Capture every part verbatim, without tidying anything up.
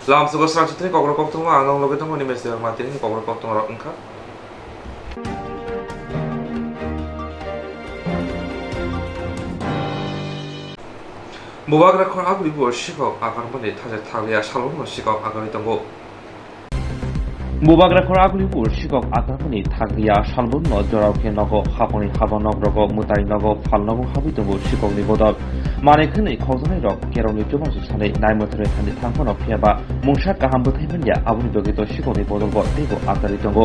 Lamsogo srangchitini kokrok koktwma ang nong logi tongo, Animesh Debbarma tini kokrok koktwma rok wngkha. Bubagra khor aguli bo sikok akarmani thaje thaglia salwngno sikok agarwi tongo. Bubagra khor aguli bo sikok akarmani thaglia salwngno jorao khe nogo haponi haba nok rogo mwtai nogo phal nogo habwi tongo sikokni bodol. Manwi khwnwi khokjaknai rok kerongni chubachu sanwi naimwthangwi thani thangphano phiyaba mungsa kaham bwthai manya, aboni bagwi to sikokni bodolbo teibo agarwi tongo.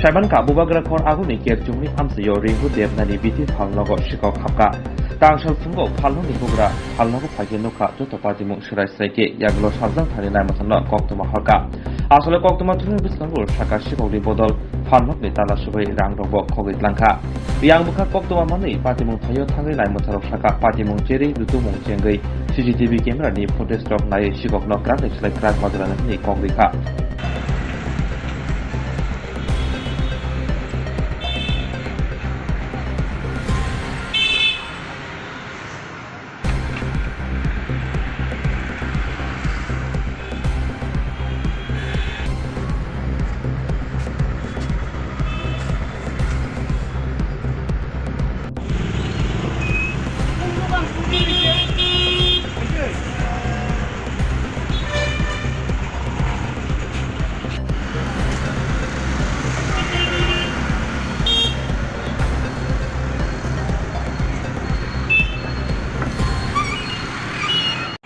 Saimankha, bubagra khor agulni kerchumni amchaio Rinku Debnani biti phal nogo sikok hapkha. Tangsal phungo phal nokni bugra phal nogo phaikhe nukha joto patimung swrai swrai khe yagulo sajlang thani naimwthangno koktwma horkha. Asole koktwma thumni bwskango saka sikokni bodol phal nokni tala subui rang rokbo khogwi tlangkha. Yang bwkha koktwma manwi patimung thaio thangwi naimwthangrok saka patimung cherwi rutumung chengwi C C T V camera ni footage rok naiwi sikokno kwrak ni slai kwrak majra nani kok rikha.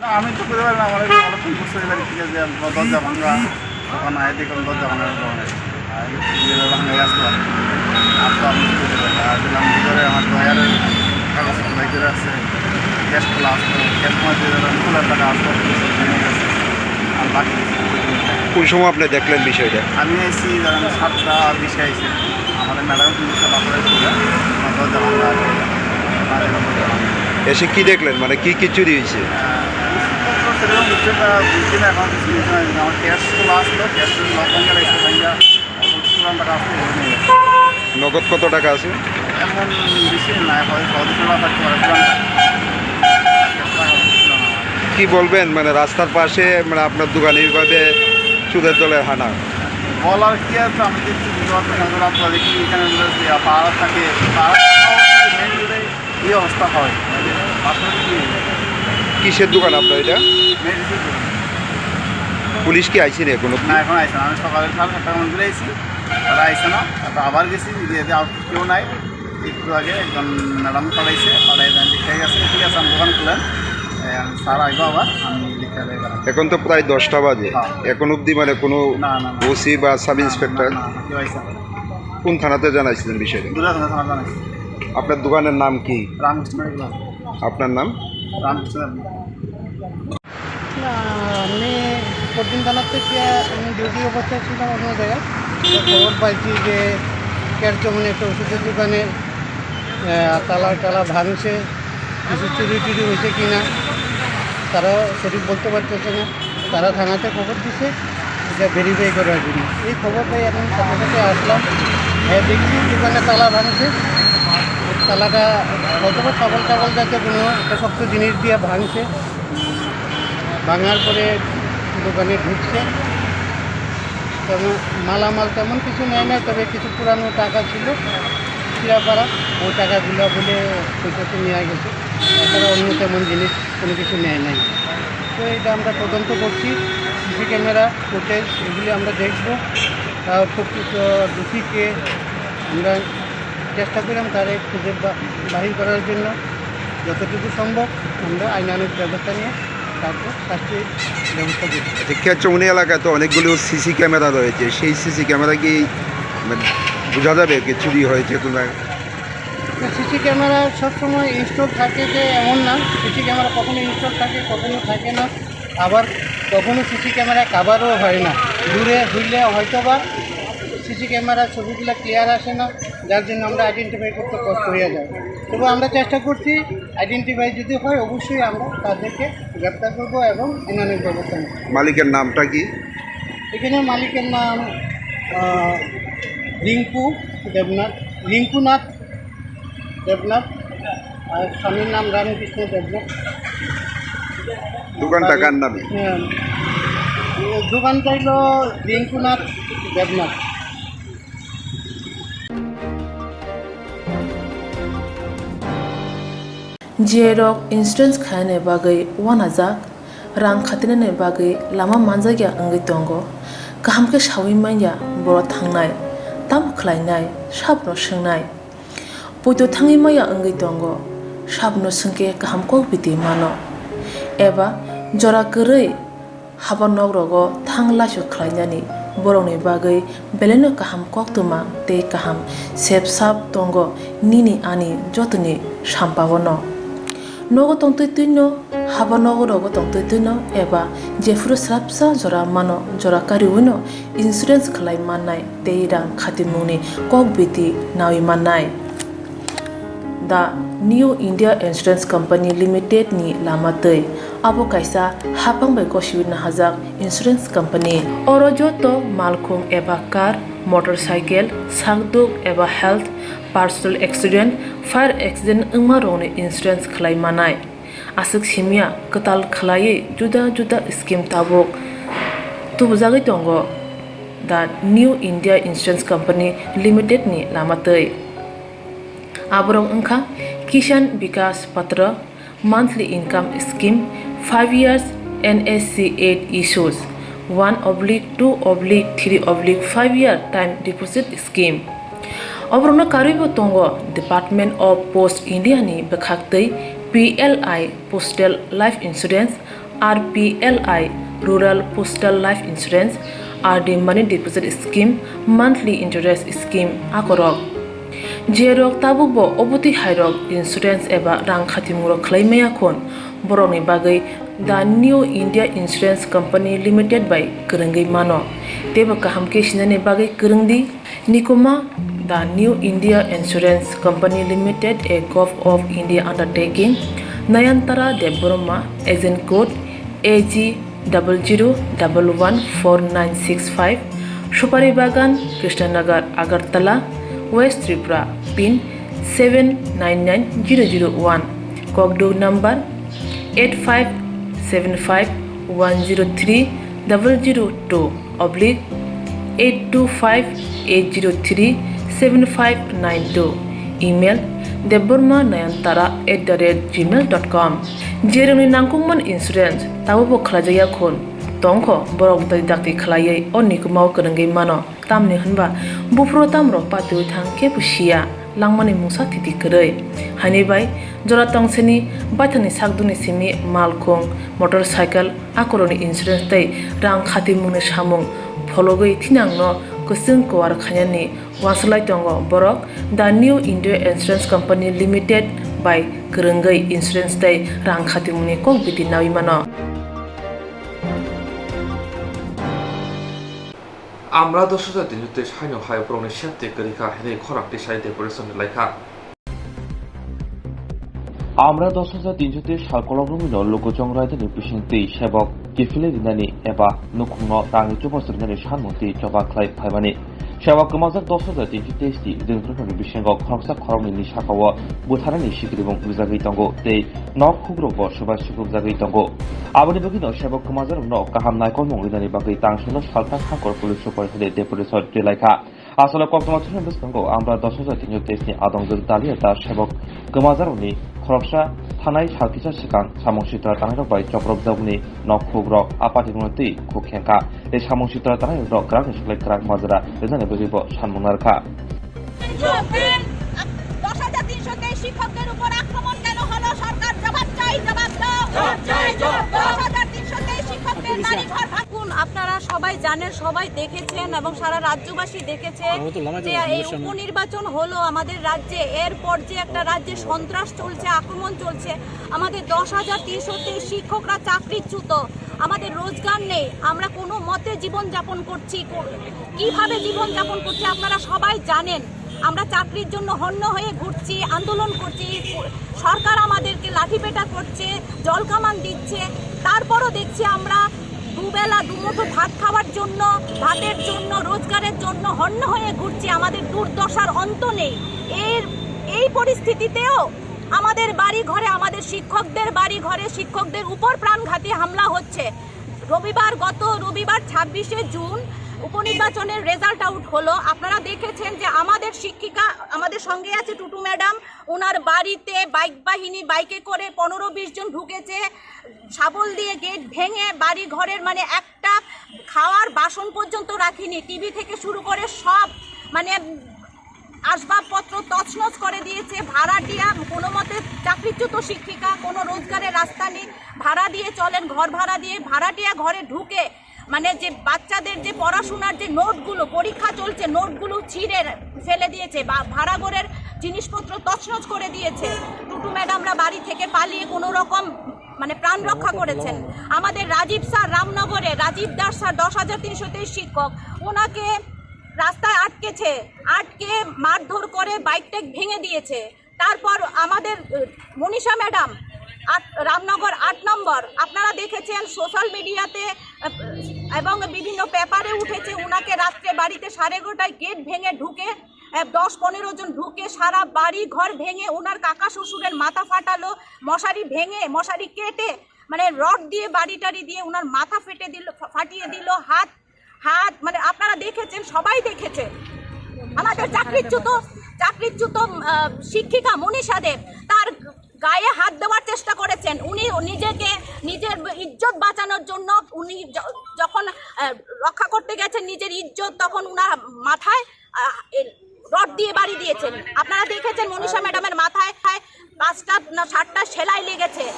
না, আমি তো বুঝতে পারি না, আমার এই অনেকক্ষণ বুঝতে পারি, ঠিক আছে, দরজা ভাঙা, তখন আইডি কোন দরজা ভাঙা, দরজা ভাঙা আসতো। আর তো আমি বুঝতে পারি না, আর দিলাম ভিতরে আমার ড্রয়ারের কাগজ খোলাই করে আছে, ক্যাশ খোলা আসতো, ক্যাশ মাঝে খুলার টাকা আসতো, আর বাকি কিছু বুঝতে পারি না। কোন সময় আপনি দেখলেন বিষয়টা? আমি এসেছি ধরেন সাতটা বিশে এসে, আমাদের ম্যাডাম কিন্তু সব আপনারা ছিল, আমার দরজা ভাঙা আছে, আর এরকম দরজা ভাঙা। এসে কি দেখলেন, মানে কি কি চুরি হয়েছে? আহ, ওষুধপত্র সেরকম বুঝতে তা বুঝছি না, এখন কিছু বুঝছি না। আমার ক্যাশ তো আসলো, ক্যাশ তো লক ভাঙা লাগছে, ভাঙা পুরান টাকা আসলো, এগুলো নিয়ে গেছে। নগদ কত টাকা আছে? এখন বেশি না, হয় ছ দুশো টাকা থাকতে পারে, পুরান টাকা। কি বলবেন, মানে রাস্তার পাশে, মানে আপনার দোকানে এইভাবে চোরের দলের হানা? বলার কি আছে, আমি দেখছি বুঝতে পারছি না, রাত বাজে কি এখানে পাহারা থাকে, পাহারা মেইন রোডে এই অবস্থা হয়। আসলে কি? কিসের দোকান আপনার এটা? মেডিসিন দোকান। পুলিশ কি আইছে নি এখনো? না, এখন আইছে না। আমি সকালে সাড়ে সাতটার মধ্যে আইছি, তারা আইছে না। তারপর আবার গেছি, গিয়ে যে আর কেউ নাই। একটু আগে একজন ম্যাডাম পাঠাইছে, পাঠাই দেন লিখে গেছে, ঠিক আছে, আমি দোকান খুলেন। এ, আমি স্যার আইবো আবার, আমি লিখে দেবো। এখন তো প্রায় দশটা বাজে। হ্যাঁ। এখন অবধি মানে কোনো না, না, না। ওসি বা সাব না, ইন্সপেক্টর? না, না, না, কেউ আইছে না। কোন থানাতে জানাইছিলেন বিষয়টা? দুর্গাধনা থানা জানাইছি। আপনার দোকানের নাম কি? রামকৃষ্ণ রেগুলার। আপনার নাম? রামকৃষ্ণ রেগুলার। না, আমি পরদিন থানার থেকে আমি ডিউটি অবস্থায় ছিলাম অন্য জায়গায়। তো খবর পাইছি যে ক্যাশ জমিনে একটা ওষুধের দোকানে, আহ, তালা টালা ভাঙছে, কিছু চুরি টুরি হয়েছে কি না, তারা সঠিক বলতে পারতেছে না। তারা থানাতে খবর দিছে এটা ভেরিফাই করার জন্য। এই খবর পেয়ে আমি সাথে সাথে আসলাম, হ্যাঁ, দেখছি দোকানে তালা ভাঙছে। তালাটা হয়তো বা শাবল টাবল জাতীয় কোনো একটা শক্ত জিনিস দিয়ে ভাঙছে। ভাঙার পরে দোকানে ঢুকছে। তেমন মালামাল তেমন কিছু নেয় না, তবে কিছু পুরানো টাকা ছিল চিরাপাড়া, ওই টাকাগুলো বলে পয়সা তো নিয়ে গেছে। এছাড়া অন্য তেমন জিনিস কোনো কিছু নেয় নাই। তো এটা আমরা তদন্ত করছি, সিসি ক্যামেরা ফুটেজ এগুলি আমরা দেখব। আর প্রকৃত দোষীকে আমরা চেষ্টা করলাম তারে খুঁজে বা-, বাহির করার জন্য। যতটুকু সম্ভব আমরা আইনানুগ ব্যবস্থা নিয়ে তারপর শাস্তির ব্যবস্থা করব। আচ্ছা, কেচৌনি এলাকায় তো অনেকগুলো সিসি ক্যামেরা রয়েছে, সেই সিসি ক্যামেরা কি, মানে, বোঝা যাবে কি চুরি হয়েছে কিনা? সিসি ক্যামেরা সবসময় ইনস্টল থাকে যে এমন না, সিসি ক্যামেরা কখনো ইনস্টল থাকে, কখনো থাকে না। আবার কখনো সিসি ক্যামেরা কাভারও হয় না, দূরে হইলে হয়তো বা সিসি ক্যামেরা ছবিগুলো ক্লিয়ার আসে না, যার জন্য আমরা আইডেন্টিফাই করতে কষ্ট হয়ে যায়। তবু আমরা চেষ্টা করছি, আইডেন্টিফাই যদি হয় অবশ্যই আমরা তাদেরকে গ্রেপ্তার করবো এবং আইনানুগ ব্যবস্থা নেব। মালিকের নামটা কি? এখানে মালিকের নাম, আহ, রিঙ্কু দেবনাথ, রিঙ্কুনাথ দেবনাথ, আর স্বামীর নাম রামকৃষ্ণ দেবনাথ। দোকানটা কার নামে? হ্যাঁ। Dokan kailo Ringkunath Debnath. Jiyai rok insurance khainani bagwi uanajak, rang khatinani bagwi lama manjakya wngwi tongo. Kaham khe saui manya borok thangnai, tamo khlainai, sabono swngnai. Poito thangwi maya wngwi tongo, sabono swngkhe kaham kok biti mano. Eba jora kwrwi haba nok rogo thang laisu khlainani borokni bagwi belaino kaham koktwma tei kaham sep sap tongo nini ani jotoni sampao no. Nogo tongtwi twino, haba nogo rogo tongtwi twino eba jephuru swrapsa jora mano jora kariwino insurance khlai mannai tei rang khatimungni kok biti naui mannai. The New India Insurance Company Limited ni lama twi. Abo kaisa haphang bai gosiwi nahajak insurance company. Oro joto malkhung eba car, motorcycle, sakduk eba health, personal accident, fire accident wngma rokni insurance khlai manai. Aswk simya kwtal khlaiwi juda juda scheme tabuk tubujagwi tongo the New India Insurance Company Limited ni lama twi. Aborok wngkha Kisan Vikas Patra, monthly income scheme, five years N S C eight issues, one oblique two oblique three oblique five year time deposit scheme. Oborokno karwibo tongo Department of Post India ni bwkhaktwi P L I Postal Life Insurance, R P L I Rural Postal Life Insurance, R D Money Deposit Scheme, Monthly Interest Scheme akorok. Jerok tabukbo obotwi hairok insurance eba rang khatimung rok khlai maya khun, borokni bagwi The New India Insurance Company Limited bai kwrwngwi mano. Teibo kaham khe sinani bagwi kwrwng di. Nikuma, The New India Insurance Company Limited, a Govt of India undertaking, Nayantara Debbarma, agent code A G double zero double one four nine six five, Supari Bagan, Krishnanagar, Agartala, West Tripura, pin seven nine nine zero zero one, kokduk number eight five seven five one zero three double zero two oblique eight two five eight zero three seven five nine two, email debbarma nayantara at the rate gmail dot com. Jerokni nangkukmani insurance tabukbo khlaijakya khun tongkho, borok dakti dakti khlaiwi o nikumao kwrwngwi mano. Tamni hwnba buphuru tamrok patiwi thang kebo siya, langmani mungsa thiti kwrwi. Haini bai jora tongseni baithangni sakdukni simi malkhung, motorcycle, akorokni insurance tei rang khatimungni samung phologwi thinangno kwchwng kuar khainani uansuk lai tongo borok The New India Insurance Company Limited bai kwrwngwi insurance tei rang khatimungni kok biti naui mano. Amra dos hajar tinso teis haino hai borokni sep tei kwrwi kha hwnwi khorang tisai depression ni lai kha. Amra dos hajar tinso teis sal kolok romwino lukuchong raidani bising twi sebok kiphilwi rinani eba nukhungno rangni chubachu rinani sanmung twi choba khlai phaimani. Sebok kwmajak dos hajar tinso teis ni rwngthomrokni bisingo khoroksa khoroknwi ni sakao butharnani sikiribung rijagwi tongo tei nok khukrokbo swbai sukrukjagwi tongo. Aboni bagwino sebok kwmajakrokno kaham naikolmung rinani bagwi tangsaino salthang hangkor police o porikha de deputation twilaikha. Asole koktwma thumni bwskango Amra dos hajar tinso teis ni adongjwk Dalia Das sebok kwmajakrokni khoroksa thanai sal kisa swkang samung sitra tanairok bai chopropjakmani nok khukrok a party rokno twi khuk khengkha tei samung sitra tanairok kwrakni slai kwrak majra rijani bagwibo sanmung narwkha. দশ হাজার তিনশো তেইশ শিক্ষকদের উপর আক্রমণ কেন হলো? সরকার জবাব চাই, জবাব দাও। জবাব চাই, জবাব দাও। দশ হাজার তিনশো তেইশ শিক্ষকদের বাড়ি ঘর ভাঙ- এখন আপনারা সবাই জানেন, সবাই দেখেছেন এবং সারা রাজ্যবাসী দেখেছে যে এই উপনির্বাচন হলো আমাদের রাজ্যে, এরপর যে একটা রাজ্যে সন্ত্রাস চলছে, আক্রমণ চলছে, আমাদের দশ হাজার তিনশো তেইশ শিক্ষকরা চাকরিচ্যুত, আমাদের রোজগার নেই, আমরা কোনো মতে জীবনযাপন করছি। কো-, কিভাবে জীবনযাপন করছি আপনারা সবাই জানেন। আমরা চাকরির জন্য হন্য হয়ে ঘুরছি, আন্দোলন করছি, সরকার আমাদেরকে লাঠিপেটা করছে, জলকামান দিচ্ছে, তারপরও দেখছি আমরা দুবেলা দুমুঠো ভাত খাওয়ার জন্য, ভাতের জন্য, রোজগারের জন্য হন্য হয়ে ঘুরছি। আমাদের দুর্দশার অন্ত নেই। এর, এই পরিস্থিতিতেও আমাদের বাড়ি ঘরে, আমাদের শিক্ষকদের বাড়ি ঘরে শিক্ষকদের উপর প্রাণঘাতী হামলা হচ্ছে। রবিবার, গত রবিবার ছাব্বিশে জুন উপনির্বাচনের রেজাল্ট আউট হলো। আপনারা দেখেছেন যে আমাদের শিক্ষিকা, আমাদের সঙ্গে আছে টুটু ম্যাডাম, ওনার বাড়িতে বাইক বাহিনী, বাইকে করে পনেরো বিশ জন ঢুকেছে, শাবল দিয়ে গেট ভেঙে বাড়ি ঘরের, মানে, একটা খাওয়ার বাসন পর্যন্ত রাখেনি, টিভি থেকে শুরু করে সব, মানে, আসবাবপত্র তছনছ করে দিয়েছে। ভাড়াটিয়া, কোনো মতে চাকরিচ্যুত শিক্ষিকা, কোনো রোজগারের রাস্তা নেই, ভাড়া দিয়ে চলেন, ঘর ভাড়া দিয়ে, ভাড়াটিয়া ঘরে ঢুকে, মানে, যে বাচ্চাদের যে পড়াশোনার যে নোটগুলো, পরীক্ষা চলছে, নোটগুলো ছিঁড়ে ফেলে দিয়েছে, বা ভাড়া ঘরের জিনিসপত্র তছনছ করে দিয়েছে। টুটু ম্যাডামরা বাড়ি থেকে পালিয়ে কোনো রকম, মানে, প্রাণ রক্ষা করেছেন। আমাদের রাজীব স্যার রামনগরে, রাজীব দাস স্যার, দশ হাজার তিনশো তেইশ শিক্ষক, ওনাকে রাস্তায় আটকেছে, আটকে মারধর করে বাইক টাইক ভেঙে দিয়েছে। তারপর আমাদের, আহ, মনীষা ম্যাডাম, আট, রামনগর আট নম্বর, আপনারা দেখেছেন সোশ্যাল মিডিয়াতে, আহ, এবং বিভিন্ন পেপারে উঠেছে, ওনাকে রাত্রে বাড়িতে সাড়ে এগারোটায় গেট ভেঙে ঢুকে, আহ, দশ পনেরো জন ঢুকে সারা বাড়ি ঘর ভেঙে ওনার কাকা শ্বশুরের মাথা ফাটালো, মশারি ভেঙে, মশারি কেটে, মানে, রড দিয়ে, বাড়ি টাড়ি দিয়ে ওনার মাথা ফেটে দিল, ফা-, ফাটিয়ে দিল, হাত, হাত, মানে, আপনারা দেখেছেন, সবাই দেখেছে। আমাদের চাকরিচ্যুত, চাকরিচ্যুত, আহ, শিক্ষিকা মনীষা দেব, তার গায়ে হাত দেওয়ার চেষ্টা করেছেন। উনি নিজেকে, নিজের ইজ্জত বাঁচানোর জন্য উনি য-, যখন, আহ, রক্ষা করতে গেছেন নিজের ইজ্জত, তখন উনার মাথায়, আহ, এ, রড দিয়ে বাড়ি দিয়েছেন। আপনারা দেখেছেন মনীষা ম্যাডামের মাথায় পাঁচটা না সাতটা সেলাই লেগেছে।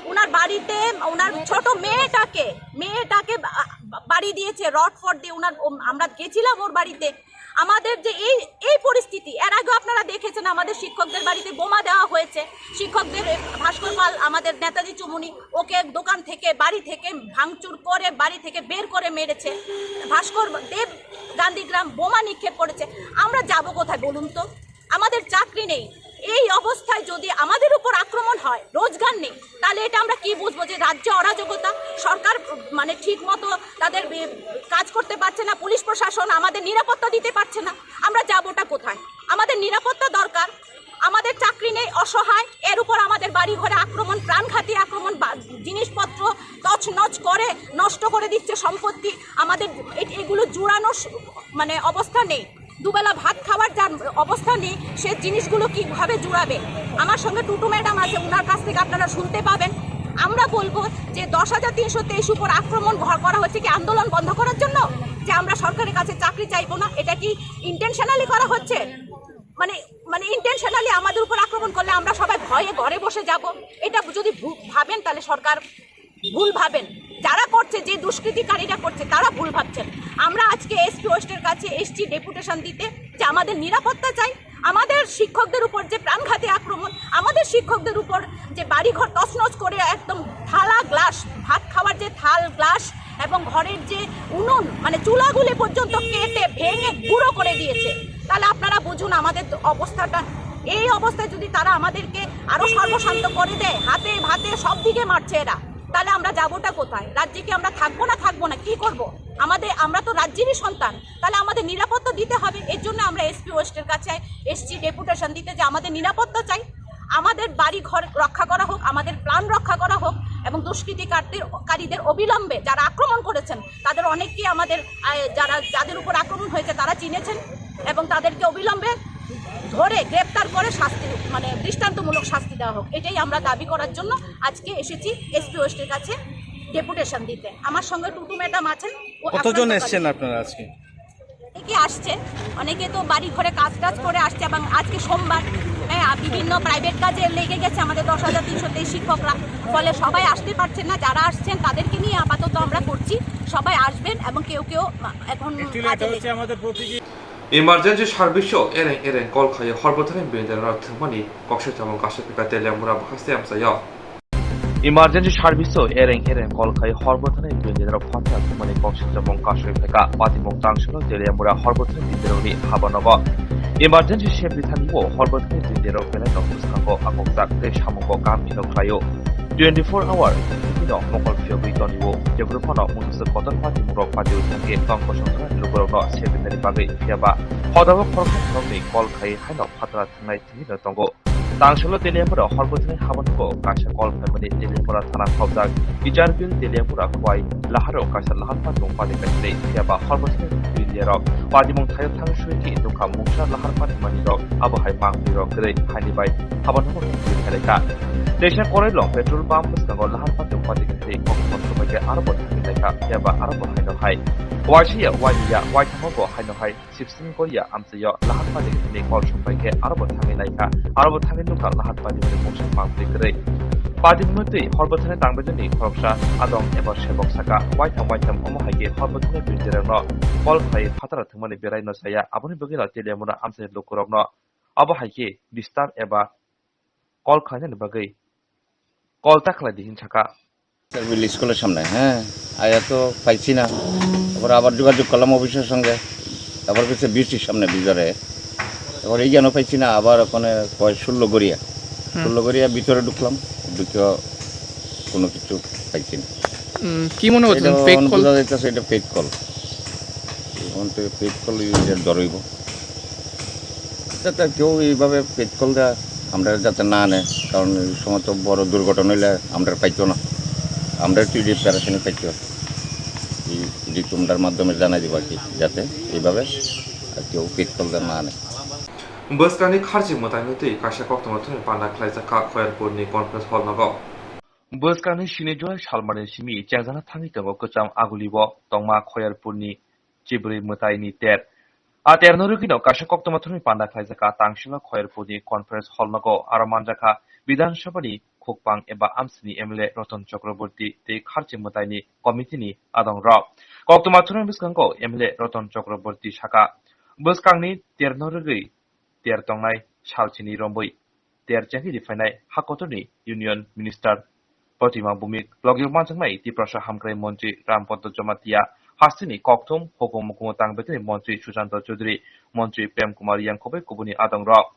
ওনার বাড়িতে ওনার ছোট মেয়েটাকে, মেয়েটাকে বা-, বা-, বাড়ি দিয়েছে রড ফড দিয়ে। ওনার, ও-, আমরা গেছিলাম ওর বাড়িতে। আমাদের যে এই, এই পরিস্থিতি, এর আগেও আপনারা দেখেছেন আমাদের শিক্ষকদের বাড়িতে বোমা দেওয়া হয়েছে। শিক্ষকদের, এ, ভাস্কর পাল, আমাদের নেতাজি চুমুনি, ওকে দোকান থেকে, বাড়ি থেকে ভাঙচুর করে, বাড়ি থেকে বের করে মেরেছে। ভাস্কর দেব গান্ধীগ্রাম বোমা নিক্ষেপ করেছে। আমরা যাব কোথায় বলুন তো? আমাদের চাকরি নেই। এই অবস্থায় যদি আমাদের উপর আক্রমণ হয়, রোজগার নেই, তাহলে এটা আমরা কি বুঝবো যে রাজ্যে অরাজকতা, সরকার, মানে, ঠিক মতো তাদের বি-, কাজ করতে পারছে না, পুলিশ প্রশাসন আমাদের নিরাপত্তা দিতে পারছে না? আমরা যাবোটা কোথায়? আমাদের নিরাপত্তা দরকার। আমাদের চাকরি নেই, অসহায়, এর উপর আমাদের বাড়ি ঘরে আক্রমণ, প্রাণঘাতী আক্রমণ, বা-, জিনিসপত্র তছনছ করে নষ্ট করে দিচ্ছে সম্পত্তি। আমাদের এ-, এগুলো জুড়ানো স-, মানে, অবস্থা নেই। দুবেলা ভাত খাওয়ার যার অবস্থা নেই, সে জিনিসগুলো কিভাবে জুড়াবে? আমার সঙ্গে টুটু ম্যাডাম আছে, ওনার কাছ থেকে আপনারা শুনতে পাবেন। আমরা বলবো যে দশ হাজার তিনশো তেইশ উপর আক্রমণ ঘ-, করা হচ্ছে কি আন্দোলন বন্ধ করার জন্য, যে আমরা সরকারের কাছে চাকরি চাইবো না, এটা কি ইন্টেনশনালি করা হচ্ছে? মানে, মানে, ইন্টেনশনালি আমাদের উপর আক্রমণ করলে আমরা সবাই ভয়ে ঘরে বসে যাব, এটা যদি ভু-, ভাবেন, তাহলে সরকার ভুল ভাবেন। যারা করছে, যে দুষ্কৃতিকারীরা করছে, তারা ভুল ভাবছেন। আমরা আজকে এসপি ওয়েস্টের কাছে এসছি ডেপুটেশন দিতে যে আমাদের নিরাপত্তা চাই। আমাদের শিক্ষকদের উপর যে প্রাণঘাতী আক্রমণ, আমাদের শিক্ষকদের উপর যে বাড়িঘর তছনছ করে একদম থালা গ্লাস, ভাত খাওয়ার যে থাল গ্লাস এবং ঘরের যে উনুন, মানে, চুলাগুলি পর্যন্ত কেটে ভেঙে গুঁড়ো করে দিয়েছে, তাহলে আপনারা বুঝুন আমাদের অবস্থাটা। এই অবস্থায় যদি তারা আমাদেরকে আরো সর্বশান্ত করে দেয়, হাতে ভাতে সব দিকে মারছে এরা, তাহলে আমরা যাবোটা কোথায়? রাজ্যে কি আমরা থাকবো না, থাকবো না, কি করব? আমাদের, আমরা তো রাজ্যেরই সন্তান, তাহলে আমাদের নিরাপত্তা দিতে হবে। এর জন্য আমরা এসপি ওয়েস্টের কাছে এসছি ডেপুটেশন দিতে যে আমাদের নিরাপত্তা চাই, আমাদের বাড়ি ঘর রক্ষা করা হোক, আমাদের প্রাণ রক্ষা করা হোক এবং দুষ্কৃতিকারীদের, কারীদের অবিলম্বে, যারা আক্রমণ করেছেন, তাদের অনেককেই আমাদের, আহ, যারা, যাদের উপর আক্রমণ হয়েছে, তারা চিনেছেন এবং তাদেরকে অবিলম্বে ধরে গ্রেপ্তার করে শাস্তি, মানে, দৃষ্টান্তমূলক শাস্তি দেওয়া হোক। এটাই আমরা দাবি করার জন্য আজকে এসেছি এসপি ওয়েস্টের কাছে ডেপুটেশন দিতে। আমার সঙ্গে টুটু ম্যাডাম আছেন। ও কতজন আপনার এসছেন আপনারা আজকে? অনেকে আসছে, অনেকে তো বাড়ি ঘরে কাজ টাজ করে আসছে এবং আজকে সোমবার, হ্যাঁ, আর বিভিন্ন প্রাইভেট কাজে লেগে গেছে আমাদের দশ হাজার তিনশো তেইশ শিক্ষকরা, ফলে সবাই আসতে পারছেন না। যারা আসছেন তাদেরকে নিয়ে আপাতত আমরা করছি, সবাই আসবেন এবং কেউ কেউ, আহ, এখন কাজে লেগে- Emergency service o ereng ereng call khai horbo thani bendera thwngmani kokse tabang kaisa pika Teliamura bwkhaste amchaio. Emergency service o ereng ereng call khai horbo thani bendera phatha thwngmani kokse tabang kasoi phaikha. Patimung tangsino Teliamura horbo thani bendera ni habanogo. Emergency se bithani o horbo thani bendera belai no bwskango angokjak tei samungo kam hino khlaio. Twenty-four hour no mokol phiyogwi tonio. Jephru phano mungsa kotor patimung rok patio thangwi tong kosong kha lukurokno sebenani bagwi phiyaba. Hodabo khoroksa khoroknwi call khai haino phatara thangnai thwngwi no tongo. Tangshalo Teliamura horbothani habanogo kaisa kol phaimani Teliamura thana khobjak Icharbil Teliamura khwai laharo kaisa lahar patung padi kaisle phiyaba horbothani Teliarok padimung thaio thang suiki dukha mungsa lahar patung manirok abo hai mangpirok kwrwi haini bai habanogo khailai kha. Teisa korai long petrol pump bwskango lahar patung padi kaisle kokmor subai khe aro bo thangwi lai kha phiyaba aro bo haino hai waisiya wainiya waithango bo haino hai Sipsing Korea amchaio lahar padi ni kol sumpai khe aro bo thangwi lai kha, aro bo thangwi nukha lahar padi ni mungsa pangtwi kwrwi. Padi mwnwi twi horbothani tangbaidini khoroksa adong eba sebok saka, waitham waitham omo hai khe horbothani birdirokno kol khlai phatara thwngmani berai no chaya, aboni bagwino Teliamura amchaini lukurokno abo hai khe disturb eba kol khlainani bagwi kol ta khlai di hin saka. বিল স্কুলের সামনে, হ্যাঁ, আয়া তো পাইছি না। তারপরে আবার যোগাযোগ করলাম অফিসের সঙ্গে, তারপর গেছে বিসির সামনে বিজারে, তারপর এই যেন পাইছি না, আবার ওখানে কয় ষোলো গড়িয়া, হুম। ষোলো গড়িয়া ভিতরে ঢুকলাম, ঢুকে কোনো কিছু পাইছি না। উম, কি মনে হচ্ছে? এটা ফেক এখন কল? বোঝা যাইতেছে এটা ফেক কল, এখন তো ফেক কল ইউজার ধরইব। যাতে কেউ এইভাবে পেট কল দেয়, আমরা যাতে না নেয়, কারণ এই সময় তো বড় দুর্ঘটনা হইলে আমরা পাইতো না, আমরা একটু যে প্যারাশানি পাইতো। এই, এই যে তোমরার মাধ্যমে জানাই দিব আর কি, যাতে এইভাবে আর কেউ পেট কল দেয় না নেয়। Bwskangni kharchi mwtaino twi kaisa koktwma thumwi panda khlaijak kha Khoyarpurni conference hall nogo. Bwskangni sini July salmani simi chengjana thangwi tongo kwcham Agulio tongma Khoyarpurni chibrwi mwtaini ter. A terno rwgwino kaisa koktwma thumwi panda khlaijak kha Tangsila Khoyarpurni conference hall nogo, aro manjak kha Bidhan Sabhani khukpang eba amsini M L A Ratan Chakraborty tei kharchi mwtaini committee ni adongrok. Koktwma thumwi bwskango M L A Ratan Chakraborty saka, bwskangni terno rwgwi ter tongnai salchini rombwi ter chengwi riphainai ha kotorni Union Minister Protima Bhumik, logio manjaknai Tiprasa Hamkrai Montri Rampada Jamatia, hasteni kokthum hukumu kumu tangbaitini Montri Sushanta Chaudhary, Montri Prem Kumar Yangkho bai kubuni adongrok.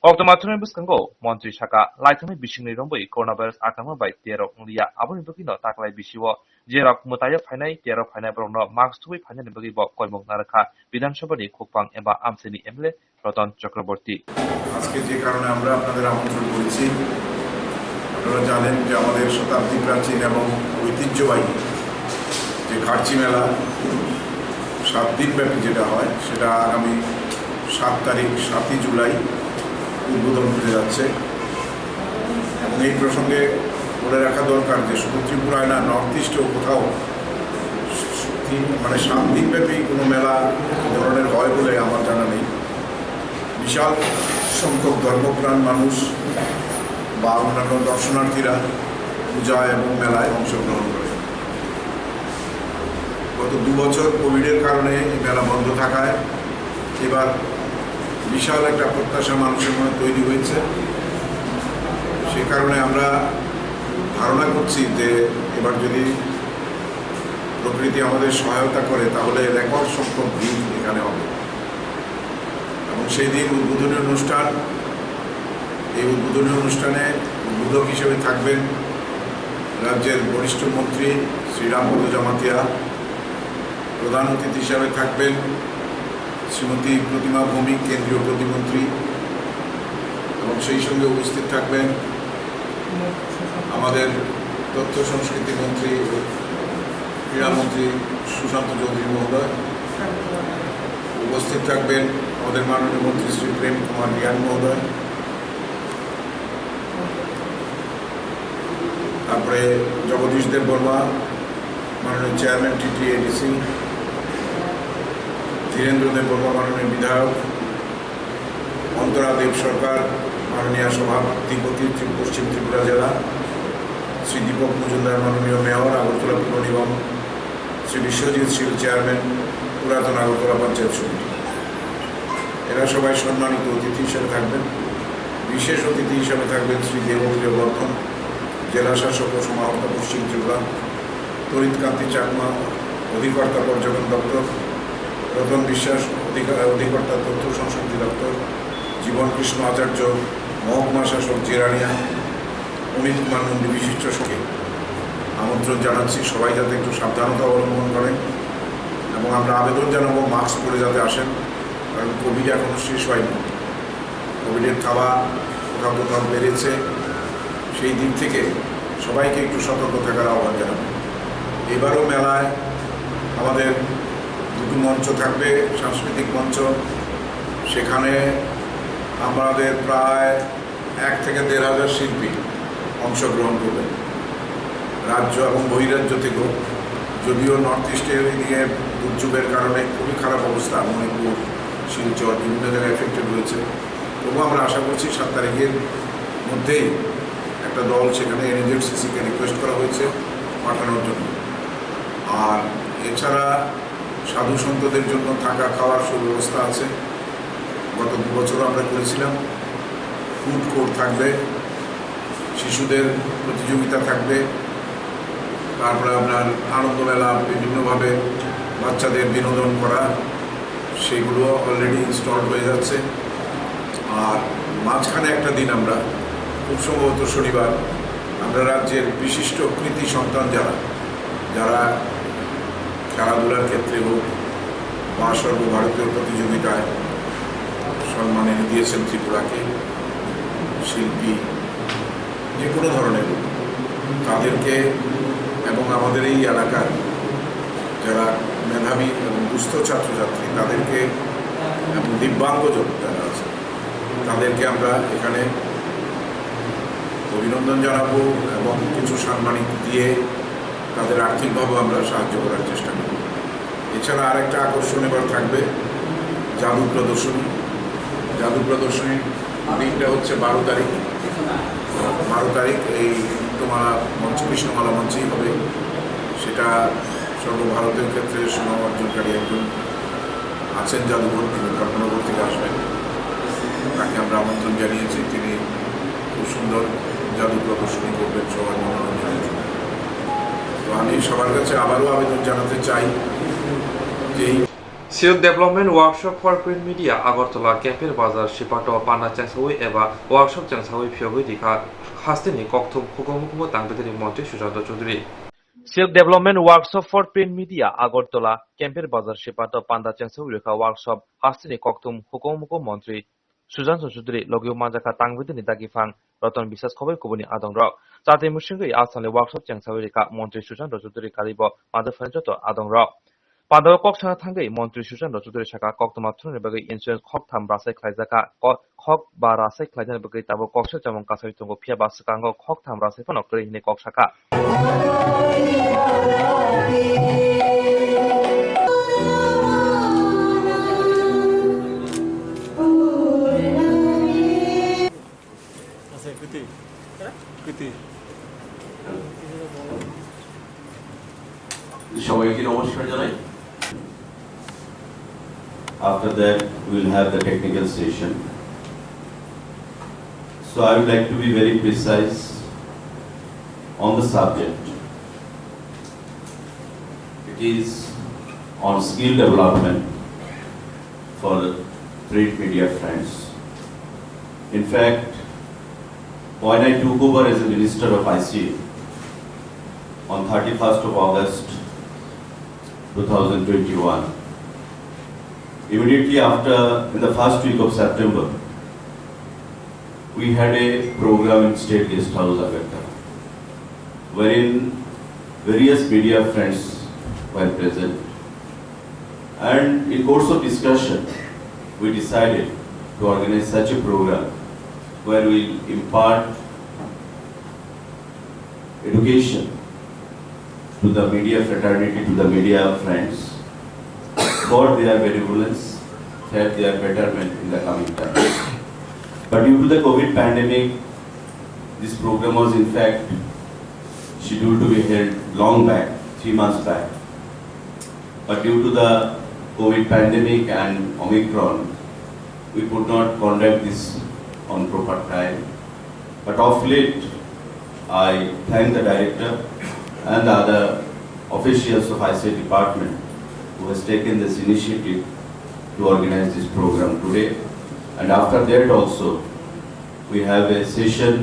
Koktwma thumwi bwskango Montri saka, laithangni bisingni rombwi coronavirus akrangma bai terrok wnglia, aboni bagwino taklai bisio jerok mwtaio phainai, terrok phainai borokno mask thubwi phainani bagwi bo koimok narwkha Bidhan Sabhani khukpang eba amchaini M L A Ratan Chakraborty. আজকে যে কারণে আমরা আপনাদের আমন্ত্রণ করেছি, আপনারা জানেন যে আমাদের শতাব্দী প্রাচীন এবং ঐতিহ্যবাহী যে খার্চি মেলা সাত দিন ব্যাপী যেটা হয়, সেটা আগামী সাত তারিখ, সাতই জুলাই উদ্বোধন হতে যাচ্ছে। এবং এই প্রসঙ্গে বলে রাখা দরকার যে শুধু ত্রিপুরায় না, নর্থ ইস্টেও কোথাও তিন, মানে, সাত দিন ব্যাপী কোনো মেলা এই ধরনের হয় বলে আমার জানা নেই। বিশাল সংখ্যক ধর্মপ্রাণ মানুষ বা অন্যান্য দর্শনার্থীরা পূজা এবং মেলায় অংশগ্রহণ করে। গত দু বছর কোভিডের কারণে এই মেলা বন্ধ থাকায় এবার বিশাল একটা প্রত্যাশা মানুষের মনে তৈরি হয়েছে। সে কারণে আমরা ধারণা করছি যে এবার যদি প্রকৃতি আমাদের সহায়তা করে, তাহলে রেকর্ড সংখ্যক ভিড় এখানে হবে। এবং সেই দিন উদ্বোধনী অনুষ্ঠান, এই উদ্বোধনী অনুষ্ঠানে উদ্বোধক হিসেবে থাকবেন রাজ্যের বরিষ্ঠ মন্ত্রী শ্রী রামপদ জমাতিয়া, প্রধান অতিথি হিসাবে থাকবেন শ্রীমতী প্রতিমা ভৌমিক, কেন্দ্রীয় প্রতিমন্ত্রী, এবং সেই সঙ্গে উপস্থিত থাকবেন আমাদের তথ্য সংস্কৃতি মন্ত্রী ও ক্রীড়ামন্ত্রী সুশান্ত চৌধুরী মহোদয়, উপস্থিত থাকবেন আমাদের মাননীয় মন্ত্রী শ্রী প্রেম কুমার রিয়াং মহোদয়, তারপরে জগদীশ দেব বর্মা, মাননীয় চেয়ারম্যান টিটিএডিসি, ধীরেন্দ্র দেব বর্মা, মাননীয় বিধায়ক, অন্তরা দেব সরকার, মাননীয় সভাধিপতি ত্রি-, পশ্চিম ত্রিপুরা জেলা, শ্রী দীপক মজুমদার, মাননীয় মেয়র আগরতলা পৌর নিগম, শ্রী বিশ্বজিৎ শীল, চেয়ারম্যান, পুরাতন আগরতলা পঞ্চায়েত সমিতি। এরা সবাই সম্মানিত অতিথি হিসেবে থাকবেন। বিশেষ অতিথি হিসেবে থাকবেন শ্রী দেবপ্রিয় বর্ধন, জেলা শাসক ও সমাহর্তা পশ্চিম ত্রিপুরা, তড়িৎ কান্তি চাকমা, অধিকর্তা পর্যটন দপ্তর, রতন বিশ্বাস, অধিকার, অধিকর্তা তথ্য সংস্কৃতি দপ্তর, জীবন কৃষ্ণ আচার্য, মহকুমা শাসক জিরানিয়া, অমিত কুমার নন্দী বিশিষ্ট সঙ্গে আমন্ত্রণ জানাচ্ছি সবাই যাতে একটু সাবধানতা অবলম্বন করেন এবং আমরা আবেদন জানাবো মাস্ক পরে যাতে আসেন, কারণ কোভিড এখনো শেষ হয়নি। কোভিডের থাবা কোথা সর্বপ্রথম বেড়েছে, সেই দিক থেকে সবাইকে একটু সতর্ক থাকার আহ্বান জানাবো। এবারও মেলায় আমাদের দুটো মঞ্চ থাকবে, সাংস্কৃতিক মঞ্চ। সেখানে আমাদের প্রায় এক থেকে দেড় হাজার শিল্পী অংশগ্রহণ করবেন, রাজ্য এবং বহিরাজ্য থেকেও। যদিও নর্থ ইস্টের এদিকে দুর্যোগের কারণে খুবই খারাপ অবস্থা, মণিপুর, শিলচর, বিভিন্ন জায়গায় এফেক্টেড হয়েছে, তবুও আমরা আশা করছি সাত তারিখের মধ্যেই একটা দল সেখানে এনএইচআরসিসিকে রিকোয়েস্ট করা হয়েছে পাঠানোর জন্য। আর এছাড়া সাধু সন্তদের জন্য থাকা খাওয়ার সুব্যবস্থা আছে, গত দু বছরও আমরা করেছিলাম। ফুড কোর্ট থাকবে, শিশুদের প্রতিযোগিতা থাকবে, তারপরে আপনার আনন্দ মেলা, বিভিন্নভাবে বাচ্চাদের বিনোদন করা, সেগুলো অলরেডি ইনস্টল হয়ে যাচ্ছে। আর মাঝখানে একটা দিন আমরা, খুব সম্ভবত শনিবার, আমরা রাজ্যের বিশিষ্ট কৃতি সন্তান যারা, যারা খেলাধুলার ক্ষেত্রে হোক বা সর্বভারতীয় প্রতিযোগিতায় সম্মান এনে দিয়েছেন ত্রিপুরাকে, শিল্পী, যে কোনো ধরনের, তাদেরকে এবং আমাদের এই এলাকার যারা মেধাবী এবং দুস্থ ছাত্রছাত্রী, তাদেরকে এবং দিব্যাঙ্গজন যারা আছে, তাদেরকে আমরা এখানে অভিনন্দন জানাবো এবং কিছু সাম্মানিক দিয়ে তাদের আর্থিকভাবে আমরা সাহায্য করার চেষ্টা করব। এছাড়া আরেকটা আকর্ষণ এবার থাকবে জাদু প্রদর্শনী। জাদু প্রদর্শনীর দিনটা হচ্ছে বারো তারিখ। বারো তারিখ এই মুক্তমালা মঞ্চ, কৃষ্ণমালা মঞ্চেই হবে। সেটা সর্বভারতীয় ক্ষেত্রে সুনাম অর্জনকারী একজন আছেন জাদুঘর, তিনি ধর্মনগর থেকে আসবেন। তাকে আমরা আমন্ত্রণ জানিয়েছি, তিনি খুব সুন্দর জাদু প্রদর্শনী করবেন সবার মনোরঞ্জনের জন্য। তো আমি সবার কাছে আবারও আবেদন জানাতে চাই যে এই Silk Development Workshop for Print Media Agartala Kemper Bazar Sipato panda chengsawi eba workshop chengsawi phiyogwi rikha hasteni kokthum hukumu hukumu tangtwtwni montri Sujanto Chudri. Silk Development Workshop for Print Media Agartala Kemper Bazar Sipato panda chengsawi rikha workshop hasteni kokthum hukumu hukumu montri Sujan Chudri logio manjakha tangwi dini dagi phang Roton Biswas khoboi kubuni adongrok. Chati musingwi asali workshop chengsawi rikha montri Sujan Chudri kalibo manjakha joto adongrok. Pandao kok sana thangwi montri Sujan Chudri saka koktwma thumni bagwi insurance khoktham rasai khlaijakha. Ko-, khok ba rasai khlaijani bagwi tabuk koksa chamung kasai tongo, phiya ba swkango khoktham rasai phano kwrwi hwnwi kok sakha. আচ্ছা, কৃতি। কৃতি। সবাইকে নমস্কার জানাই। After that, we'll have the technical session. So I would like to be very precise on the subject. It is on skill development for the print media friends. In fact, when I took over as a minister of I C A on thirty-first of August two thousand twenty-one, immediately after, in the first week of September, we had a program in State Guest House, Agartala, wherein various media friends were present. And in course of discussion, we decided to organize such a program where we impart education to the media fraternity, to the media friends, for their benevolence, for their betterment in the coming time. But due to the COVID pandemic, this program was in fact scheduled to be held long back, three months back. But due to the COVID pandemic and Omicron, we could not conduct this on proper time. But of late, I thank the director and the other officials of I C A department who has taken this initiative to organize this program today. And after that also, we have a session,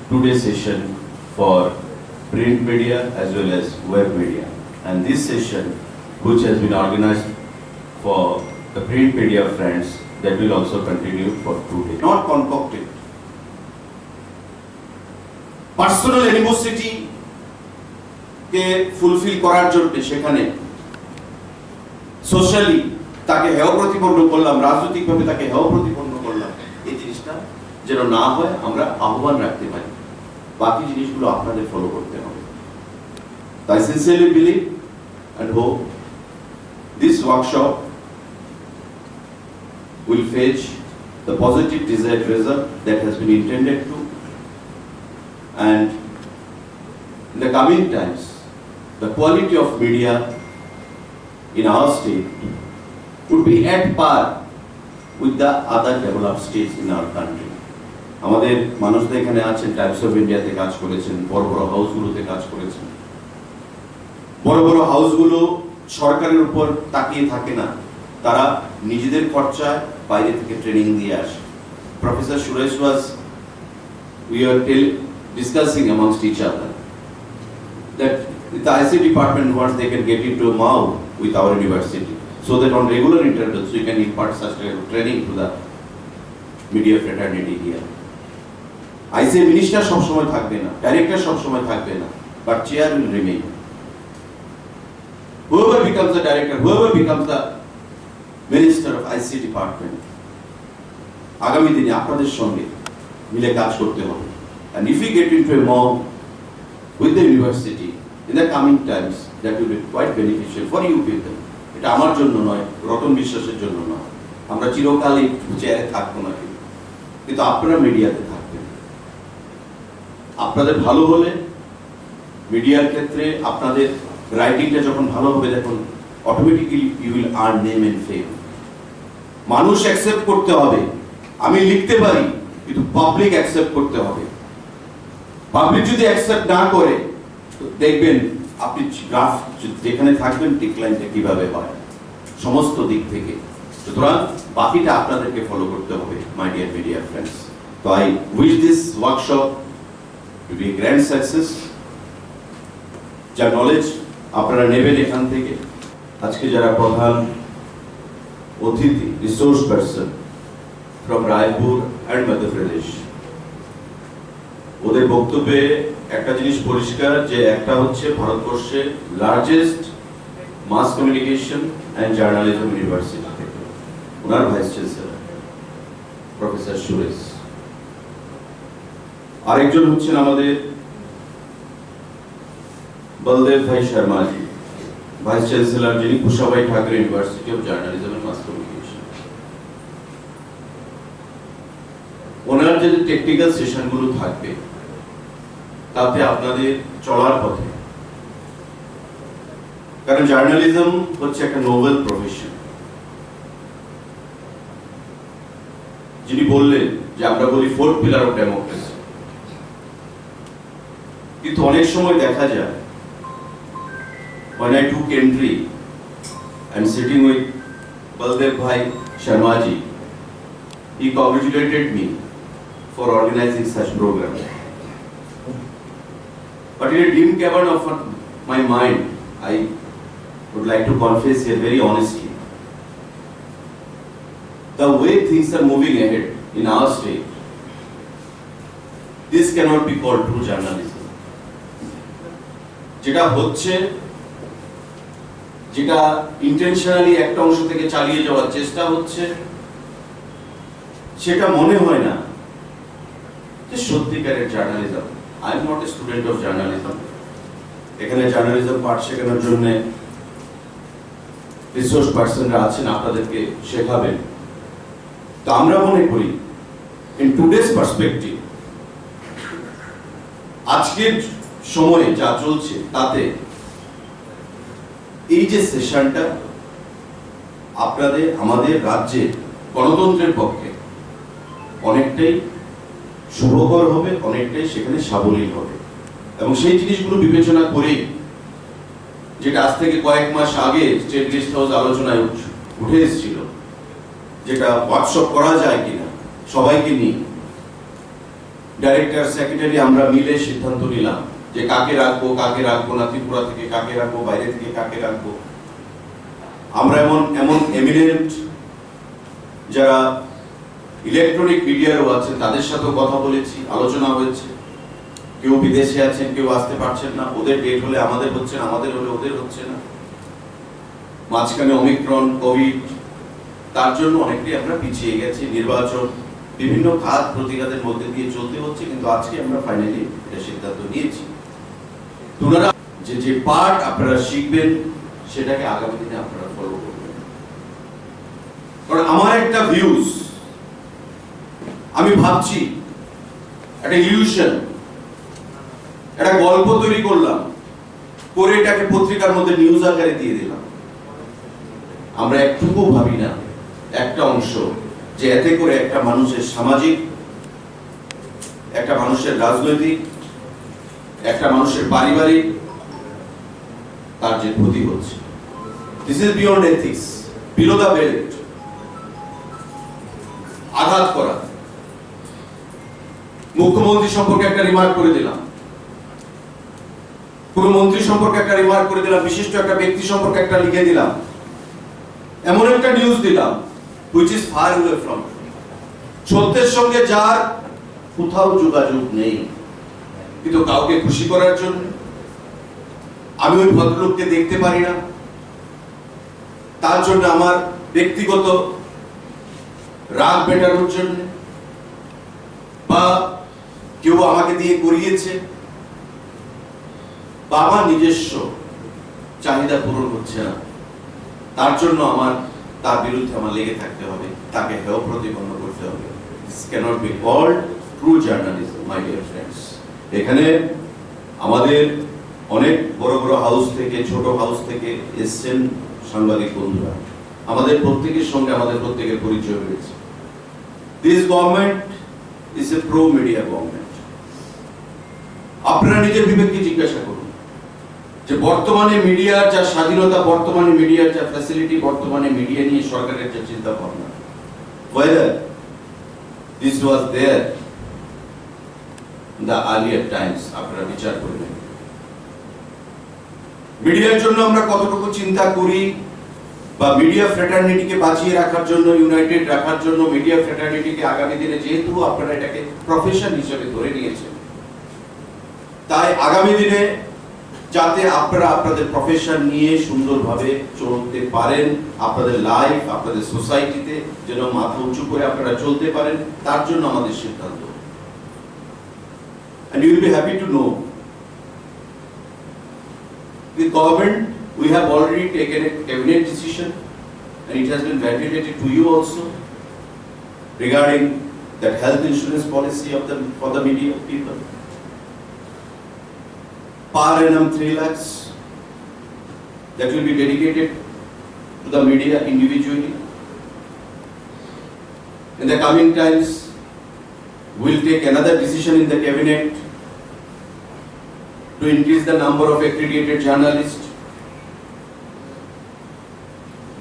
two-day session for print media as well as web media. And this session, which has been organized for the print media friends, that will also continue for two days. Not concocted. Personal animosity কে fulfil করার জন্য সেখানে সোশ্যালি তাকে হেয় প্রতিপন্ন করলাম, রাজনৈতিকভাবে তাকে হেয় প্রতিপন্ন করলাম, এই জিনিসটা যেন না হয়, আমরা আহ্বান রাখতে পারি। বাকি জিনিসগুলো আপনাদের ফলো করতে হবে। তাই sincerely believe and hope this workshop will fetch the positive desired result that has been intended to, and in the coming times, the quality of media in our state would be at par with the other developed states in our country. আমাদের মানুষরা এখানে আছেন, Times of ইন্ডিয়াতে কাজ করেছেন, বড় বড় হাউসগুলোতে কাজ করেছেন। বড় বড় হাউসগুলো সরকারের উপর তাকিয়ে থাকে না, তারা নিজেদের খরচায় বাইরে থেকে ট্রেনিং দিয়ে আসে। Professor Suresh was, we were tell, discussing amongst each other that the I C department, once they can get into Mhow with our university, so that on regular intervals we can impart such type of training to the media fraternity here. আইসিএ মিনিস্টার সবসময় থাকবে না, ডাইরেক্টর সবসময় থাকবে না, but chair will remain. Whoever becomes the director, whoever becomes the minister of I C department, আগামী দিনে আপনাদের সঙ্গে মিলে কাজ করতে হবে। And if we get into a Mhow with the university in the coming times, that will be quite beneficial for you people. এটা আমার জন্য নয়, রতন বিশ্বাসের জন্য নয়। আমরা চিরকালই চেয়ারে থাকবো না, কিন্তু কিন্তু আপনারা মিডিয়াতে থাকবেন। আপনাদের ভালো হলে, মিডিয়ার ক্ষেত্রে আপনাদের রাইটিংটা যখন ভালো হবে, তখন automatically you will earn name and fame. মানুষ অ্যাকসেপ্ট করতে হবে। আমি লিখতে পারি, কিন্তু পাবলিক অ্যাকসেপ্ট করতে হবে। পাবলিক যদি অ্যাকসেপ্ট না করে, তো দেখবেন আপনি গ্রাফ যেখানে থাকবেন, ডিক্লাইনটা কিভাবে হয় সমস্ত দিক থেকে। সুতরাং বাকিটা আপনাদেরকে ফলো করতে হবে, my dear media friends. তো I wish this workshop to be a grand success. যা নলেজ আপনারা নেবেন এখান থেকে। আজকে যারা প্রধান অতিথি, resource person from Raipur and Madhya Pradesh, ওদের বক্তব্যে একটা জিনিস পরিষ্কার, যে একটা হচ্ছে ভারতবর্ষে largest mass communication and journalism university থেকে ওনার ভাইস চ্যান্সেলর প্রফেসর সুরেশ, আরেকজন হচ্ছেন আমাদের বলদেব ভাই শর্মাজি, ভাইস চ্যান্সেলর, যিনি Kushabhau Thakur university of journalism and mass communication. ওনার যে টেকনিক্যাল সেশনগুলো থাকবে, তাতে আপনাদের চলার পথে, কারণ জার্নালিজম হচ্ছে একটা নোবেল প্রফেশন। যিনি বললেন যে আমরা বলি ফোর্থ পিলার অফ ডেমোক্রেসি, কিন্তু অনেক সময় দেখা যায়, when I took entry and sitting with Baldev Bhai Sharma ji, he congratulated me for organizing such program. But in a dim cavern of my mind, I would like to confess here very honestly, the way things are moving ahead in our state, this cannot be called true journalism. যেটা হচ্ছে, যেটা ইন্টেনশনালি একটা অংশ থেকে চালিয়ে যাওয়ার চেষ্টা হচ্ছে, সেটা মনে হয় না যে সত্যিকারের journalism. I am not a student of journalism. এখানে জার্নালিজম পাঠ শেখানোর জন্য রিসোর্স পার্সনরা আছেন, আপনাদেরকে শেখাবেন। তো আমরা মনে করি, ইন টুডেজ পার্সপেক্টিভ, আজকের সময়ে যা চলছে, তাতে এই যে সেশনটা আপনাদের, আমাদের রাজ্যে গণতন্ত্রের পক্ষে অনেকটাই শুভকর হবে, অনেকটাই সেখানে সাবলীল হবে। এবং সেই জিনিসগুলো বিবেচনা করেই, যেটা আজ থেকে কয়েক মাস আগে স্টেট গেস্ট হাউস আলোচনায় উঠ-, উঠে এসেছিল, যেটা ওয়ার্কশপ করা যায় কিনা সবাইকে নিয়ে, ডাইরেক্টর, সেক্রেটারি আমরা মিলে সিদ্ধান্ত নিলাম যে কাকে রাখবো, কাকে রাখবো না, ত্রিপুরা থেকে কাকে রাখবো, বাইরে থেকে কাকে রাখবো। আমরা এমন, এমন এমিনেন্ট যারা ইলেকট্রনিক মিডিয়ারও আছেন, তাদের সাথেও কথা বলেছি, আলোচনা হয়েছে। কেউ বিদেশে আছেন, কেউ আসতে পারছেন না, ওদের ডেট হলে আমাদের হচ্ছে না, আমাদের হলে ওদের হচ্ছে না। মাঝখানে ওমিক্রন, কোভিড, তার জন্য অনেকটাই আমরা পিছিয়ে গেছি। নির্বাচন, বিভিন্ন খাত প্রতিঘাতের মধ্যে দিয়ে চলতে হচ্ছে, কিন্তু আজকে আমরা ফাইনালি এটা সিদ্ধান্ত নিয়েছি। ওনারা যে যে পার্ট আপনারা শিখবেন, সেটাকে আগামী দিনে আপনারা ফলো করবেন। কারণ আমার একটা ভিউজ, আমি ভাবছি, একটা ইলিউশন, একটা গল্প তৈরি করলাম, করে এটাকে পত্রিকার মধ্যে নিউজ আকারে দিয়ে দিলাম। আমরা একটুকু ভাবি না, একটা অংশ, যে এতে করে একটা মানুষের সামাজিক, একটা মানুষের রাজনৈতিক, একটা মানুষের পারিবারিক, তার যে ক্ষতি হচ্ছে। This is beyond ethics, below the belt। আঘাত করা। মুখ্যমন্ত্রী সম্পর্কে একটা রিমার্ক করে দিলাম, কোনো মন্ত্রী সম্পর্কে একটা রিমার্ক করে দিলাম, বিশিষ্ট একটা ব্যক্তি সম্পর্কে একটা লিখে দিলাম, এমন একটা নিউজ দিলাম, which is far away from truth। সত্যের সঙ্গে যার কোথাও যোগাযোগ নেই, কিন্তু কাউকে খুশি করার জন্য আমি ওই ভদ্রলোককে দেখতে পারি না, তার জন্য আমার ব্যক্তিগত রাগ মেটানোর জন্য, বা কেউ আমাকে দিয়ে করিয়েছে, বা আমার নিজস্ব চাহিদা পূরণ হচ্ছে না, তার জন্য আমার, তার বিরুদ্ধে আমার লেগে থাকতে হবে, তাকে হেয় প্রতিপন্ন করতে হবে। This cannot be called true journalism, my dear friends। এখানে আমাদের অনেক বড় বড় হাউস থেকে, ছোট হাউস থেকে এসছেন সাংবাদিক বন্ধুরা। আমাদের প্রত্যেকের সঙ্গে আমাদের প্রত্যেকের পরিচয় হয়েছে। This government is a pro media government। আপনারা নিজের বিবেককে জিজ্ঞাসা করুন যে বর্তমানে মিডিয়ার যা স্বাধীনতা, বর্তমানে মিডিয়ার যা ফ্যাসিলিটি, বর্তমানে মিডিয়া নিয়ে সরকারের যে চিন্তা ভাবনা, whether this was there in the earlier times, আপনারা বিচার করবেন। মিডিয়ার জন্য আমরা কতটুকু চিন্তা করি, বা মিডিয়া ফ্র্যাটার্নিটিকে বাঁচিয়ে রাখার জন্য, ইউনাইটেড রাখার জন্য, মিডিয়া ফ্র্যাটার্নিটিকে আগামী দিনে, যেহেতু আপনারা এটাকে প্রফেশন হিসেবে ধরে নিয়েছেন, তাই আগামী দিনে যাতে আপনারা আপনাদের প্রফেশন নিয়ে সুন্দরভাবে চলতে পারেন, আপনাদের লাইফ, আপনাদের সোসাইটিতে যেন মাথা উঁচু করে আপনারা চলতে পারেন, তার জন্য আমাদের সিদ্ধান্ত। And you will be happy to know, the government, we have already taken a cabinet decision and it has been validated to you also regarding that health insurance policy of the, for the media people. Per annum three lakhs that will be dedicated to the media individually. In the coming times, we'll take another decision in the cabinet to increase the number of accredited journalists.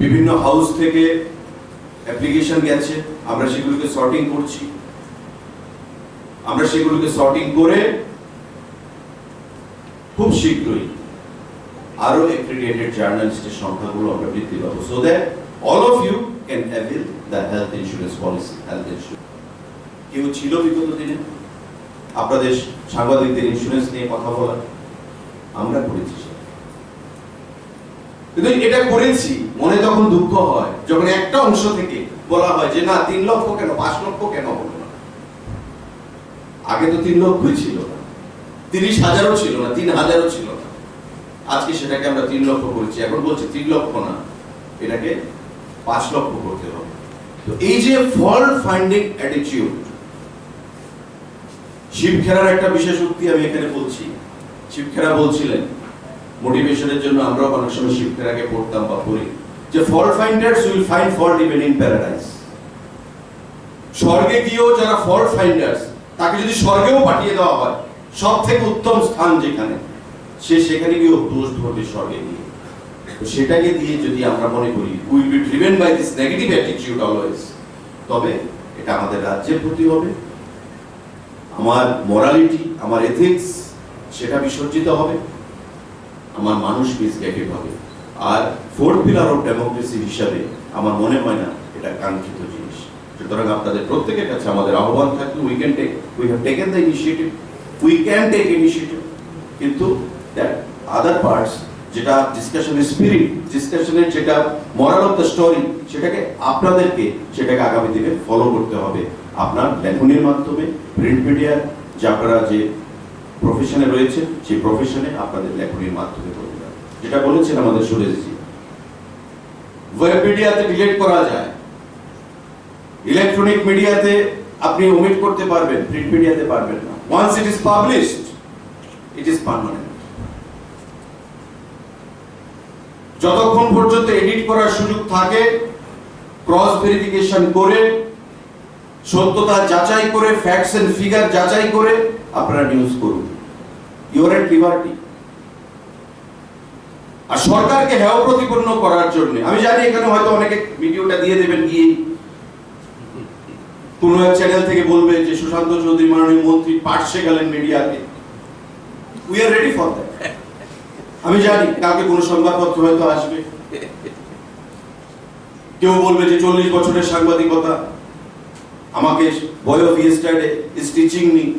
বিভিন্ন হাউস থেকে অ্যাপ্লিকেশন গেছে, আমরা সেগুলোকে সর্টিং করছি। আমরা সেগুলোকে সর্টিং করে খুব শীঘ্রই আরো অ্যাক্রিডিটেড জার্নালিস্টের সংখ্যাগুলো আমরা বৃদ্ধি পাবো, so that all of you can avail the health insurance policy, health insurance। কেউ ছিল বিগত দিনে আপনাদের সাংবাদিকদের ইন্স্যুরেন্স নিয়ে কথা বলা? আমরা করেছি সেটা। কিন্তু এটা করেছি, মনে তখন দুঃখ হয় যখন একটা অংশ থেকে বলা হয় যে না, তিন লক্ষ কেন, পাঁচ লক্ষ কেন হলো না। আগে তো তিন লক্ষই ছিল না, তিরিশ হাজারও ছিল না, তিন হাজারও ছিল না। আজকে সেটাকে আমরা তিন লক্ষ করেছি, এখন বলছি তিন লক্ষ না, এটাকে পাঁচ লক্ষ করতে হবে। তো এই যে ফল্ট ফাইন্ডিং অ্যাটিটিউড, শিব খেরার একটা বিশেষ উক্তি আমি এখানে বলছি। শিব খেরা বলছিলেন, মোটিভেশনের জন্য আমরাও অনেক সময় শিব খেরাকে পড়তাম বা পড়ি, যে fault finders will find fault even in paradise। স্বর্গে গিয়েও যারা ফল্ট ফাইন্ডার্স, তাকে যদি স্বর্গেও পাঠিয়ে দেওয়া হয়, সব থেকে উত্তম স্থান যেখানে, সে সেখানে গিয়েও দোষ ধরবে স্বর্গে গিয়ে। তো সেটাকে দিয়ে যদি আমরা মনে করি, we will be driven by this negative attitude always, তবে এটা আমাদের রাজ্যের ক্ষতি হবে। আমার মরালিটি, আমার এথিক্স, সেটা বিসর্জিত হবে। আমার মানুষ মিসগাইডেড হবে। আর ফোর্থ পিলার অফ ডেমোক্রেসি হিসাবে আমার মনে হয় না এটা কাঙ্ক্ষিত জিনিস। সুতরাং আপনাদের প্রত্যেকের কাছে আমাদের আহ্বান থাকবে, we can take, we have taken the initiative, We can take initiative, কিন্তু that other parts, যেটা ডিসকাশনের স্পিরিট, ডিসকাশনের যেটা মরাল অফ দ্য স্টোরি, সেটাকে আপনাদেরকে সেটাকে আগামী দিনে ফলো করতে হবে আপনার লেখনির মাধ্যমে, প্রিন্ট মিডিয়ার যে আপনারা যে প্রফেশনে রয়েছে, সেই প্রফেশনে আপনাদের লেখনির মাধ্যমে করতে হবে। যেটা বলেছেন আমাদের সুরেশজি, ওয়েব মিডিয়াতে ডিলিট করা যায়, ইলেকট্রনিক মিডিয়াতে আপনি ওমিট করতে পারবেন, প্রিন্ট মিডিয়াতে পারবেন না। Once it is published, it is permanent. যতক্ষণ পর্যন্ত এডিট করার সুযোগ থাকে, ক্রস ভেরিফিকেশন করে, সত্যতা যাচাই করে, ফ্যাক্টস এন্ড ফিগার যাচাই করে আপনারা নিউজ করুন। ইউ আর এট লিবার্টি। আর সরকারকে হেয় প্রতিপন্ন করার জন্য, আমি জানি এখানে হয়তো অনেকে ভিডিওটা দিয়ে দেবেন গিয়ে, কোনো এক চ্যানেল থেকে বলবে যে সুশান্ত চৌধুরী মাননীয় মন্ত্রী পার্শ্বে গেলেন মিডিয়াকে। We are ready for that. আমি জানি কালকে কোনো সংবাদপত্র হয়তো আসবে, কেউ বলবে যে চল্লিশ বছরের সাংবাদিকতা, আমাকে boy of yesterday, stitching me,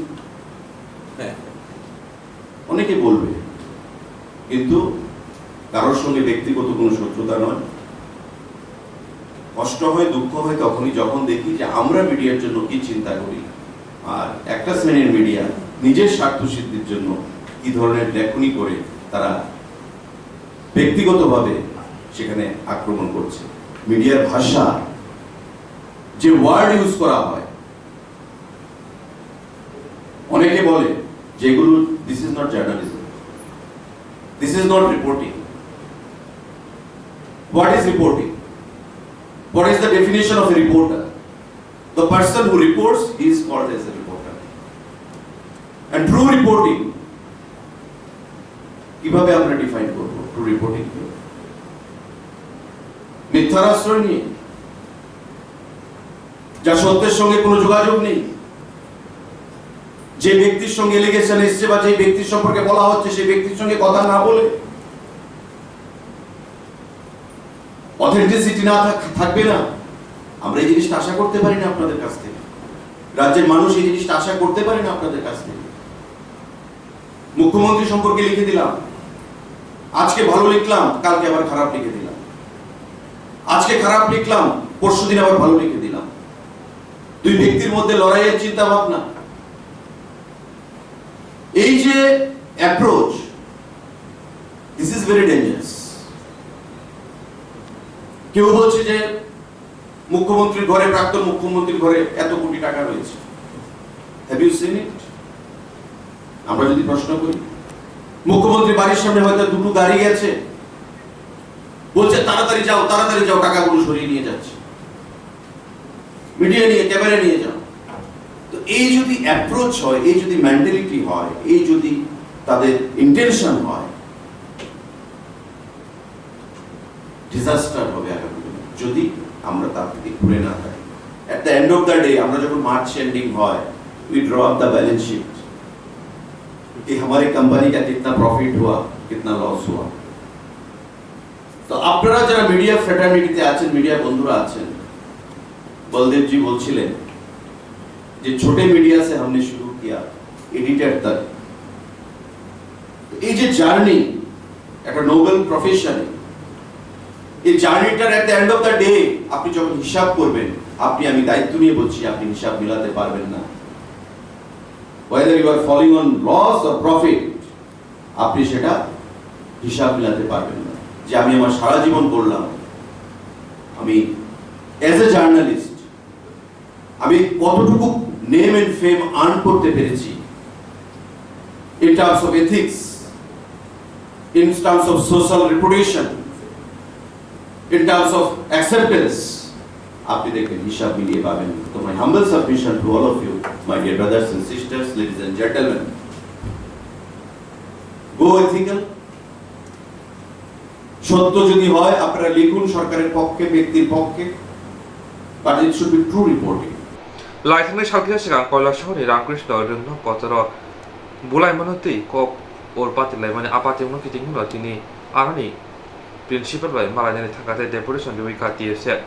অনেকে বলবে, কিন্তু কারোর সঙ্গে ব্যক্তিগত কোনো শত্রুতা নয়। কষ্ট হয়, দুঃখ হয় তখনই যখন দেখি যে আমরা মিডিয়ার জন্য কি চিন্তা করি, আর একটা শ্রেণীর মিডিয়া নিজের স্বার্থ সিদ্ধির জন্য কি ধরনের লেখনি করে তারা ব্যক্তিগতভাবে সেখানে আক্রমণ করছে। মিডিয়ার ভাষা, যে ওয়ার্ড ইউজ করা হয়, অনেকে বলে যেগুলো, this is not journalism, this is not reporting. What is reporting? What is the definition of a reporter? The person who reports, he is called as a reporter. And true reporting কিভাবে আমরা ডিফাইন করব? True reporting মিথ্যার আশ্রয় নিয়ে, যা সত্যের সঙ্গে কোনো যোগাযোগ নেই, যে ব্যক্তির সঙ্গে এলিগেশন এসছে বা যে ব্যক্তির সম্পর্কে বলা হচ্ছে সেই ব্যক্তির সঙ্গে কথা না বলে, অথেন্টিসিটি না থাক- থাকবে না। আমরা এই জিনিসটা আশা করতে পারি না আপনাদের কাছ থেকে, রাজ্যের মানুষ এই জিনিসটা আশা করতে পারে না আপনাদের কাছ থেকে। মুখ্যমন্ত্রী সম্পর্কে লিখে দিলাম, আজকে ভালো লিখলাম, কালকে আবার খারাপ লিখে দিলাম, আজকে খারাপ লিখলাম, পরশুদিন আবার ভালো লিখে দিলাম। দুই ব্যক্তির মধ্যে লড়াইয়ের চিন্তা ভাবনা, এই যে approach, this is very dangerous. কেউ বলছে যে মুখ্যমন্ত্রীর ঘরে, প্রাক্তন মুখ্যমন্ত্রীর ঘরে এত কোটি টাকা রয়েছে। Have you seen it? আমরা যদি প্রশ্ন করি, মুখ্যমন্ত্রী বাড়ির সামনে হয়তো দুটো গাড়ি গেছে, বলছে, "তাড়াতাড়ি যাও, তাড়াতাড়ি যাও, টাকাগুলো সরিয়ে নিয়ে যাচ্ছে, মিডিয়া নিয়ে, ক্যামেরা নিয়ে যাও।" তো এই যদি অ্যাপ্রোচ হয়, এই যদি মেন্টালিটি হয়, এই যদি তাদের ইন্টেনশন হয়, ডিজাস্টার হবে আগামী দিনে, যদি আমরা তার থেকে ঘুরে না যাই। At the end of the day, আমরা যখন মার্চ এন্ডিং হয়, we draw up the balance sheet, कि हमारी कंपनी का कितना प्रॉफिट हुआ, कितना लॉस हुआ। তো আপনারা যারা মিডিয়া ফ্রেটার্নিটিতে আছেন, মিডিয়া বন্ধুরা আছেন, বলদেবজি বলছিলেন যে ছোটে মিডিয়া সে হামনে শুরু কিয়া, এডিটর তক। এই যে জার্নি, একটা নোবেল প্রফেশনে, এই জার্নিটার at the end of the day আপনি যখন হিসাব করবেন, আপনি, আমি দায়িত্ব নিয়ে বলছি, আপনি হিসাব মিলাতে পারবেন না। Whether you are falling on loss or profit, আপনি সেটা হিসাব মিলাতে পারবেন না যে আমি আমার সারা জীবন করলাম, আমি অ্যাজ এ জার্নালিস্ট আমি কতটুকু নেম এন্ড ফেম আর্ন করতে পেরেছি, in terms of ethics, in terms of social reputation, in terms of acceptance, আপনি দেখবেন হিসাব মিলিয়ে পাবেন। তো my humble submission to all of you, my dear brothers and sisters, ladies and gentlemen, go ethical. সত্য যদি হয় আপনারা লিখুন সরকারের পক্ষে, ব্যক্তির পক্ষে, but it should be true reporting. Laithangni salkhe sigang Koilasahorni Ramkrishna Rwngno potoro bulaimano tei kok ur patilaimani apatwngno kitingmano tini aroni principal bai malainani thangkha tei deputation riwi kha T S F.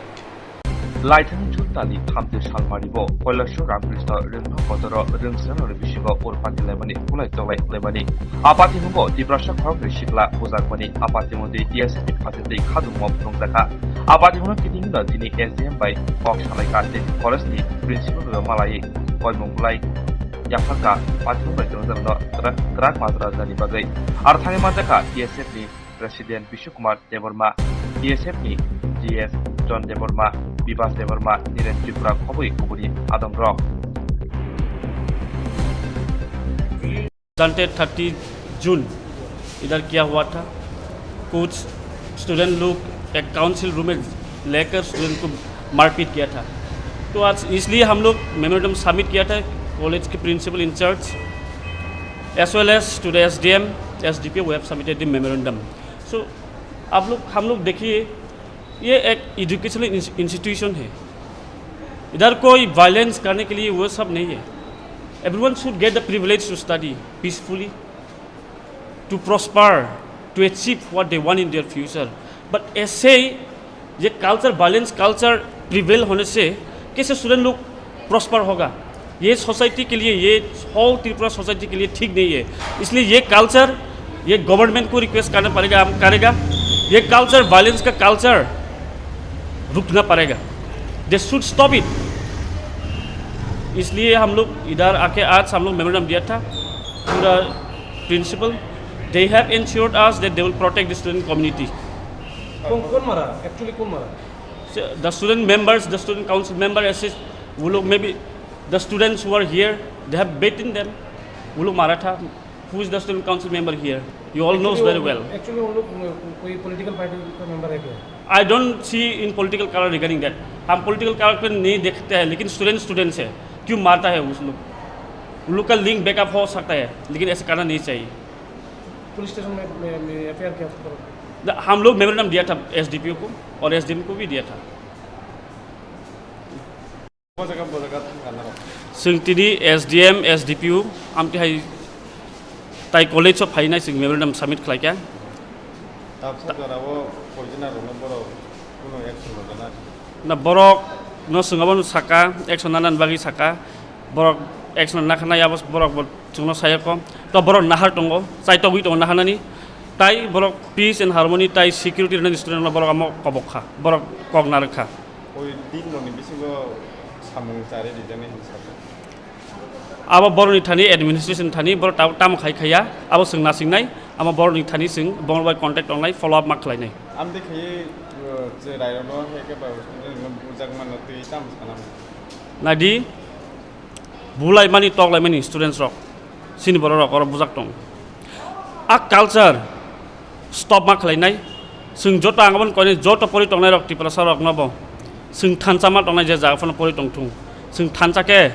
Laithang June Tali thamchi salmari bo Kailasho Ramkrishna Rwngtham Kotor o rwngsengrokni bisingo urpati laimani kulai choklai laimani. Apatimungo Tiprasa khoroknwi sikla bujakmani apatimungo T S F ni phasetwi khadukma phunukjakha. Apatimungo kiting no tini S D M bai kok salaikha tei college ni principal bai malaiwi koimung bulai yapharkha patimung bai twrwngjakno twrak twrak majra jani bagwi. Aro thangwi manjakha T S F ni President Bishu Kumar Debbarma, T S F ni G S John Debbarma, Bibas Debbarma, Niren Tripura khobwi kubuni adongrok. जानते thirty June इधर क्या हुआ था, कुछ स्टूडेंट लोग एक council room में लेकर स्टूडेंट को मारपीट किया था। तो आज इसलिए हम लोग मेमोरेंडम सबमिट किया था कॉलेज के principal incharge as well as to the S D M, S D P O, we have submitted the memorandum. So आप लोग, हम लोग देखिए, ये एक एजुकेशनल इंस्टीट्यूशन है, इधर कोई वायलेंस करने के लिए वो सब नहीं है। Everyone should get the privilege to study peacefully, to prosper, to achieve what they want in their future. But ऐसे ये कल्चर, वायलेंस कल्चर प्रिवेल होने से कैसे स्टूडेंट लोग प्रॉस्पर होगा? ये सोसाइटी के लिए, ये होल त्रिपुरा सोसाइटी के लिए ठीक नहीं है। इसलिए ये कल्चर, ये गवर्नमेंट को रिक्वेस्ट करना पड़ेगा, हम करेगा। ये कल्चर, वायलेंस का कल्चर रुकना पड़ेगा। They should stop it। इसलिए हम लोग इधर आके आज हम लोग मेमोरेंडम दिया था। पूरा principal, they have ensured us that they will protect the student community। कौन कौन मारा? एक्चुअली कौन मारा? The student members, the student council member, ऐसे वो लोग, maybe the students who are here, they have beaten them। वो लोग मारा था। Who is the student council member here? You all knows very well। Actually उन लोग कोई पॉलिटिकल पार्टी का मेंबर है क्या? I don't see in political color regarding that। हम पॉलिटिकल कलर पे नहीं देखते हैं, लेकिन स्टूडेंट स्टूडेंट्स है, क्यों मारता है उस लोग? उन लोग का लिंक बैकअप हो सकता है, लेकिन ऐसा करना नहीं चाहिए। पुलिस स्टेशन में, में, में एफआईआर किया था? हम लोग मेमोरेंडम दिया था एसडीपीओ को और एसडीएम को भी दिया था। Chwng tini S D M, S D P O, amtwi hai tai college o phainai chwng memorandum submit khlaikha. Tabsa jora o poison rokno borok kuno action rwjana. Na borok no chwng abono saka, action nanani bagwi saka, borok action nakhanai abo borok bo chwngno sayakho. To borok nahar tongo, chaitogwi tongo naharnani. Tai borok peace and harmony tai security rwnani student no borok amo kobok kha, borok kok narwk kha. Oi din rokni bisingo samung chari rijani hinwi sakha. Abo borokni thani administration thani borok tabuk tamo khai khaiya, abo chwng nasingnai, amo borokni thani chwng borok bai contact tongnai, follow up ma khlainai. Amtwi khaiwi, uh, je rairokno hai khe ba bujak mano twi tamo sana. Naidi, bulaimani, toklaimani students rok, chini borok rok oro bujak tong. A culture stop ma khlainai. Chwng joto ang aboni koinai joto pori tongnai rok Tiprasa rok no bo chwng thansa ma tongnai je jaga phano pori tong thung. Chwng thansa khe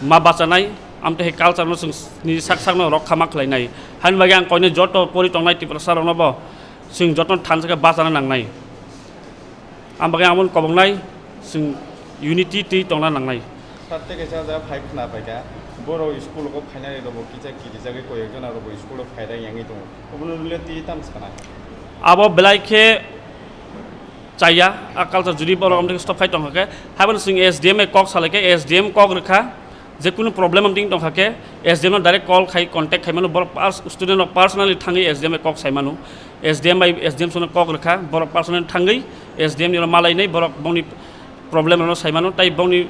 ma bachanai, amtwi hai culture no chwng nini sak sak no rokha ma khlainai. Hani bagwi ang koinai joto pori tongnai Tiprasa rok no bo chwng joto thansa khe bachana nangnai. Ang bagwi ang bono koboknai, chwng unity twi tongna nangnai. Sir, tei kaisa ja phai khna paikha, borok school o phainai rokbo kisa kirijagwi koi ekjona rokbo school o phaidang yangwi tongo. Obono le twi tamo sana? Abo belai khe chaya, a culture jodi borok amtwi stop khai tongkha khe, haibono chwng S D M bai kok salaikhe, S D M kok rwkha. Je kunu problem amtwing tongkha khe S D M no direct call khai contact khai mano, borok pers-, student rok personally thangwi S D M bai kok sai mano, S D M bai S D M sono kok rwkha, borok personally thangwi S D M ni oro malainai borok bongni problem rokno sai mano, tai bongni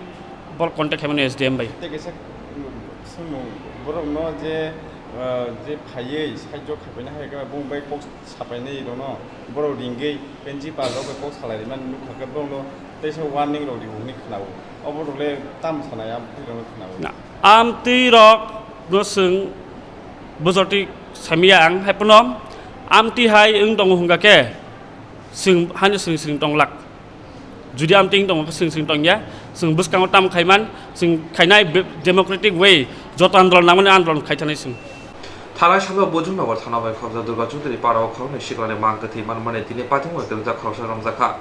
borok contact khai mano S D M bai. Tei kaisa, mm, swngmung, borok no je, ah, je phaiwi sahajyo khaipaina hai khe bong bai kok sapainai rokno borok ringwi principal rok bai kok salai rimani nukha khe borokno teisa warning rok ri hwnwi khwnao. Obo rok le tamo sanai amtwi rokno khwnao. Na, amtwi rok no chwng bujortwi samiya ang, hai phano amtwi hai wng tongo hwnkha khe chwng haino chwng chwng tonglak. Jodi amtwi wng tongo khe chwng chwng tongya, chwng bwskango tamo khaiman, chwng khainai be-, democratic way joto andolon nangmani andolon khai thanai chwng. Thanai salo Bujung Nagar thana bai khobjak Durga Chowdhury para o khoroknwi siklani mang kwthwi manmani tini paithago bai kwrwngjak khoroksa romjakha.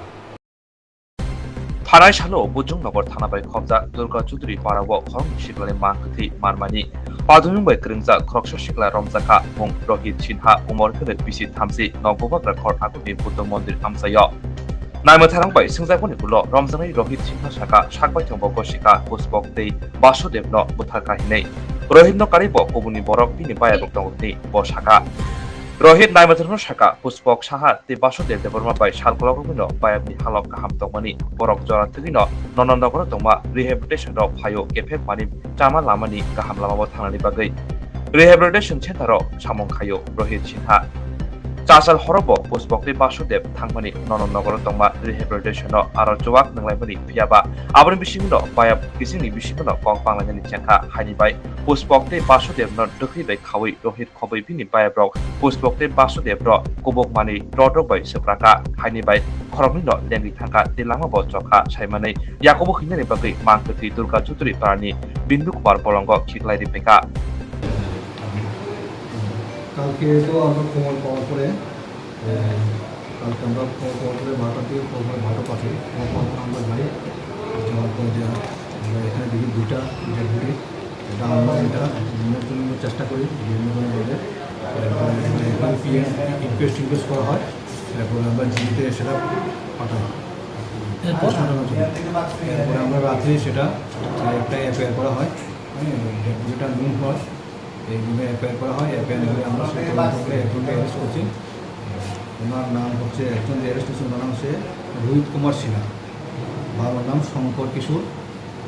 Thanai salo Bujung Nagar thana bai khobjak Durga Chowdhury para o khoroknwi siklani mang kwthwi manmani paithago bai kwrwngjak khoroksa sikla romjakha, mung Rohit Sinha, umor kwrwi bisi thamchi, nok bubagra khor aguni Buddha mondir amchaio. Naimwtharang bai swngjakmani ulo romjaknai Rohit Sinha saka, sak baithang bo gosikha Puspok tei Basudevno butharkha hinwi. Rohitno karwi bo kubuni borok bini bayarok tongo hwnwi bo saka. Rohit naimwtharangno saka, Puspok Saha tei Basudev Debbarma bai sal kolok rwgwino bayapni halok kaham tongmani, borok jora thwgwino Nononogoro tongma rehabilitation rok phaio, kephek mani chama lamani kaham lamao thangnani bagwi rehabilitation center o samung khaio Rohit Sinha. Chachal horo bo Puspok tei Basudev thangmani Nononogoro tongma rehabilitation o aro chuwak nwnglaimani, phiyaba aboni bisingno bayap kisingni bisingno kok panglainani chengkha haini bai Puspok tei Basudevno dwkhwi bai khaui Rohit khobwi bini bayaprok Puspok tei Basudevno kubuk manwi rotrok bai swprakha haini bai khoroknwino lengwi thangkha tei langmabo chokha saimani yakubu hwnani bagwi mangkwtwi Durga Chudri parani Bindu Kumar bolongo khiklai riphaikha. কালকে তো আমরা খবর পাওয়ার পরে, আহ, কালকে আমরা খবর পাওয়ার পরে বারোটার দিকে খবর পাই, বারোটা পাঁচে খবর পাওয়ার পরে আমরা যাই। যাওয়ার পরে যে আমরা এখানে দেখি দুইটা ডেড বডি, এটা আমরা এটা উন্মোচনের চেষ্টা করি বিভিন্ন ধরনের ভাবে। তারপরে আমরা এখানে পিএম ইনকোয়েস্ট টিনকোয়েস্ট করা হয়, তারপরে আমরা জিবিতে সেটা পাঠাই। এরপর? পোস্টমর্টমের জন্য। এরপরে আমরা রাত্রে সেটা একটা এফআইআর করা হয়, হ্যাঁ, ডেড বডিটা নুন হয়, এই জন্য এফআইআর করা হয়। এফআইআর করে আমরা সেই তদন্ত করে একজনকে অ্যারেস্ট করছি। ওনার নাম হচ্ছে, একজন যে অ্যারেস্ট হচ্ছে ওনার নাম হচ্ছে রোহিত কুমার সিনহা, বাবার নাম শঙ্কর কিশোর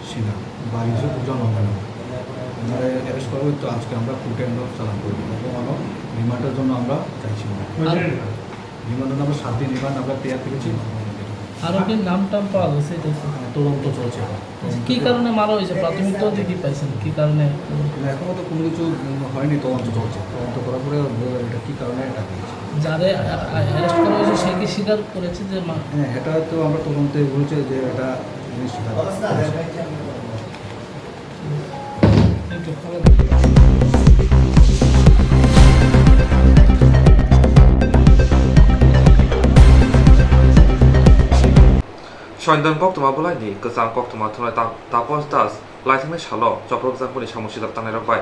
সিনহা, বাড়ি হচ্ছে পূজা মন্ডল। ওনারা অ্যারেস্ট করবে, তো আজকে আমরা কোর্টে আমরা চালান করবো এবং আমরা রিমান্ডের জন্য আমরা চাইছি ওনাকে। আর রিমান্ড আমরা সাত দিন রিমান্ড আমরা পেয়ে পেয়েছি। আরো কি নাম টাম পাওয়া গেছে এটা কি? হ্যাঁ, তদন্ত চলছে এখন। আচ্ছা, কি কারণে মারা হয়েছে? প্রাথমিক তদন্তে কি পাইছেন? কি কারণে? না, এখনো তো কোনো কিছু, উম, হয়নি, তদন্ত চলছে। তদন্ত করার পরে বোঝা যাবে এটা কি কারণে এটা হয়েছে। যারে আ-, আ-, অ্যারেস্ট করা হয়েছে সে কি স্বীকার করেছে যে মা- হ্যাঁ, এটা তো আমরা তদন্তে বলেছে যে এটা জিনিস স্বীকার করেছে। Soindon koktwma bwlaini kwcham koktwma thumnai Ta-, Tapos Das laithangnai salo chopropjakmani samung sijak tangnairok bai.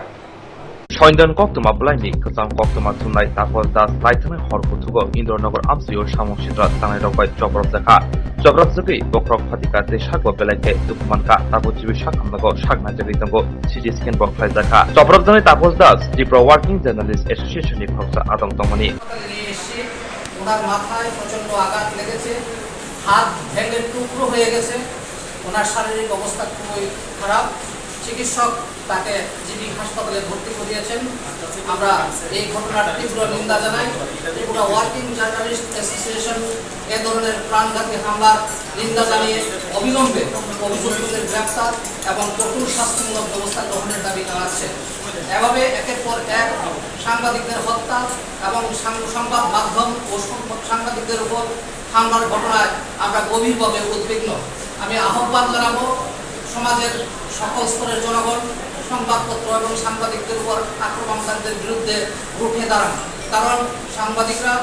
Soindon koktwma bwlaini kwcham koktwma thumnai Tapos Das laithangnai hor kuthugo Indronagar amchaio samung sitra tangnairok bai chopropjakha. Chopropjagwi bokhorok phatikha tei sakbo belai khe dukhu mankha, tabuk chibwi sak hamjakgo sak naijagwi tongo, C T scan bo khlaijakha. Chopropjaknai Tapos Das Tripura Working Journalist Association ni khoroksa adong tongmani. হাসপাতালে নিয়ে এসেছি। ওনার মাথায় প্রচণ্ড আঘাত লেগেছে, হাত ভেঙে টুকরো হয়ে গেছে। ওনার শারীরিক অবস্থা খুবই খারাপ। চিকিৎসক তাকে জিবি হাসপাতালে ভর্তি করিয়েছেন। আমরা এই ঘটনার তীব্র নিন্দা জানাই। ত্রিপুরা ওয়ার্কিং জার্নালিস্ট অ্যাসোসিয়েশন এ ধরনের প্রাণঘাতী হামলার নিন্দা জানিয়ে অবিলম্বে অভিযুক্তদের গ্রেফতার এবং কঠোর শাস্তিমূলক ব্যবস্থা গ্রহণের দাবি জানাচ্ছে। এভাবে একের পর এক সাংবাদিকদের হত্যা এবং সাং-, সংবাদ মাধ্যম ও সং-, সাংবাদিকদের উপর হামলার ঘটনায় আমরা গভীরভাবে উদ্বিগ্ন। আমি আহ্বান জানাবো সমাজের সকল স্তরের জনগণ সংবাদপত্র এবং সাংবাদিকদের উপর আক্রমণকারীদের বিরুদ্ধে রুখে দাঁড়ান, কারণ সাংবাদিকরা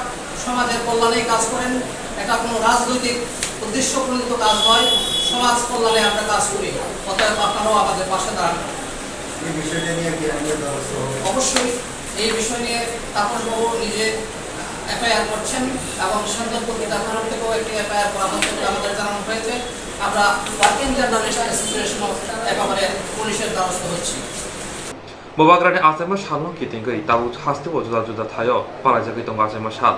সমাজের কল্যাণেই কাজ করেন। এটা কোনো রাজনৈতিক উদ্দেশ্য প্রণোদিত কাজ নয়, সমাজ কল্যাণে আমরা কাজ করি। অতএব আপনারাও আমাদের পাশে দাঁড়ান। এই বিষয়টা নিয়ে কি আইনের ব্যবস্থা হবে? অবশ্যই। এই বিষয় নিয়ে তাপসবাবু নিজে এফআইআর করছেন এবং সন্দনপুর বিধানসভার থেকেও একটি এফআইআর করা হচ্ছে বলে আমাদের জানানো হয়েছে। আমরা ওয়ার্কিং জার্নালিস্ট অ্যাসোসিয়েশনও এ ব্যাপারে পুলিশের দ্বারস্থ হচ্ছি। Bubagrani achaima salno kitingwi tabuk hasteo juda juda thaio palaijagwi tongo achaima sal.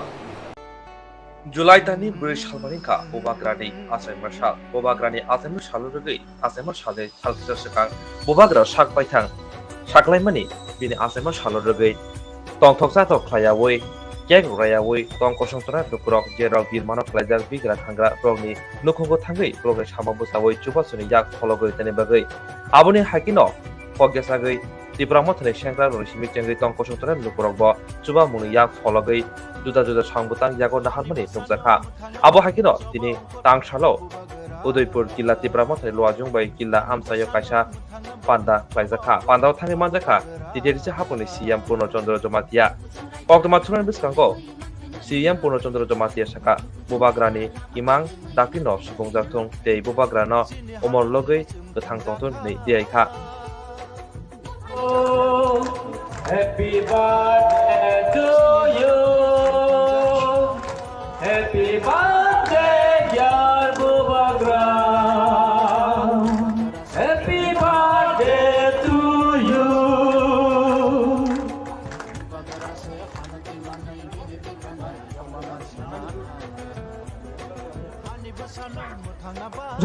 July talni bwrwi salmani wngkha Bubagrani achaima sal. Bubagrani achaima salo rwgwi achaima salni sal kisa swkang Bubagra sak baithang saklaimani bini achaima salo rwgwi tongthok chathok khlaiyaui, cake rok raiyaui tong kosong tongnai lukurok, jerok birmano khlaijak bigra khangra rokni nukhungo thangwi borokni samo bwchaui chubasuni yak phologwi tani bagwi. Aboni hai kheno kok gesagwi Tipra Mothani sengkrak rokni simi chengwi tong kosong tongnai lukurokbo chubamungni yak phologwi juda juda song bwtang yago naharmani nukjakha. Abo hai kheno tini tang salo Udaipur Killa Tipra Mothani luajwng bai Killa amchaio kaisa panda khlaijakha. Pandao thangwi manjakha T T D C haphangni C M Purno Chandra Jamatia. Koktwma thumnani bwskango C M Purno Chandra Jamatia sakha, Bubagrani imang daktino supungjak thung tei Bubagrano umor logwi kwthang tongthun hwnwi tiyai kha. Happy birthday to you. Happy birthday, dear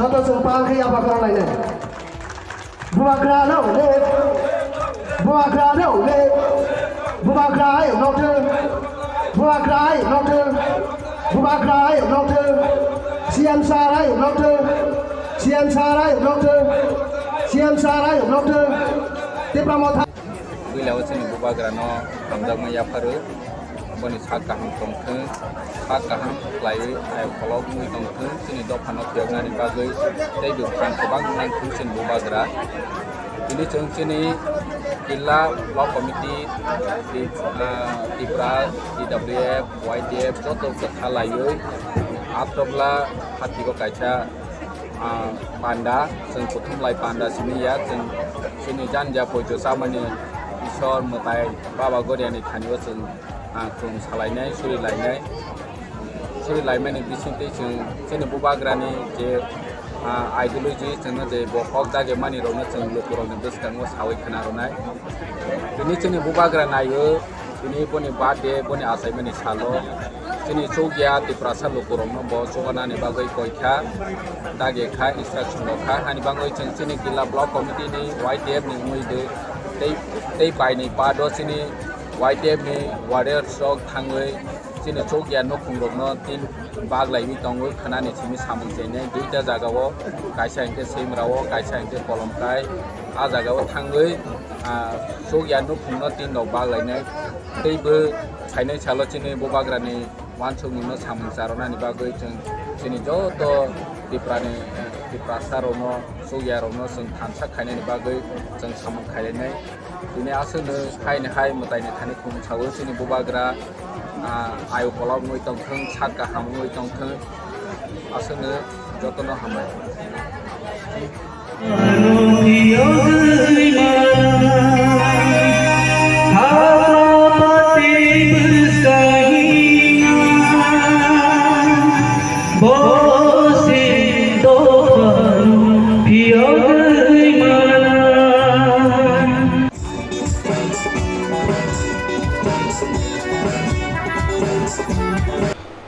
Joto chwng pal khe yapha khorang lainai. Bubagra no le. Bubagra no le. Bubagra ayuk nokthung. Bubagra ayuk nokthung. Bubagra ayuk nokthung. C M sir ayuk nokthung. C M sir ayuk nokthung. C M sir ayuk nokthung. Tipra Motha. Puila o chini Bubagra no hamjakma yapharo. Boni sak kaham tongthung, sak kaham khlaiwi ayok kolok wngwi tongthung, chini dophano phiyoknani bagwi teibo phan kwbang nangthung chini Bubagra. Tini chwng chini Killa Block Committee, Ti-, ah, Tipra, T W F, Y T F joto kwtha laiwi Atrobla hatigo kaisa, ah, panda, chwng kuthumlai panda simi ya, chwng chini janja poito chamani Isor mwtai Baba Goriani thani o chwng ah, khulum salainai, suri lainai, suri laimani bisingtwi chwng chini Bubagrani je, ah, ideology chwngno je bo kok dagimani rokno chwng lukurokni bwskango sawi khna rwnai. Tini chini Bubagra naio, tini boni birthday, boni achaimani salo chini chukya Tiprasa lukurokno bo chubanani bagwi koikha, dagikha, instruction rokha. Hani bagwi chwng chini Killa Block Committee ni Y T F ni wngwi de tei, tei baini part o chini Y T F ni warriors rok thangwi chini chukya nukhung rokno tin bag laiwi tongwi khwnani simi samung chenai duita jagao, kaisa hwnkhe Semrao, kaisa hwnkhe Kolomkai. A jagao thangwi, ah, chukya nukhungno tin rok bag lainai teibo phainai salo chini Bubagrani uansukmungno samung charwnani bagwi chwng chini joto Tiprani, Tiprasa rokno, chukya rokno chwng thansa khainani bagwi chwng samung khailainai. Tini aswkno haini hai mwtaini thani khulumsago chini Bubagra, ah, ayu kolok wngwi tongthwng, sak kaham wngwi tongthwng, aswkno jotono hambai.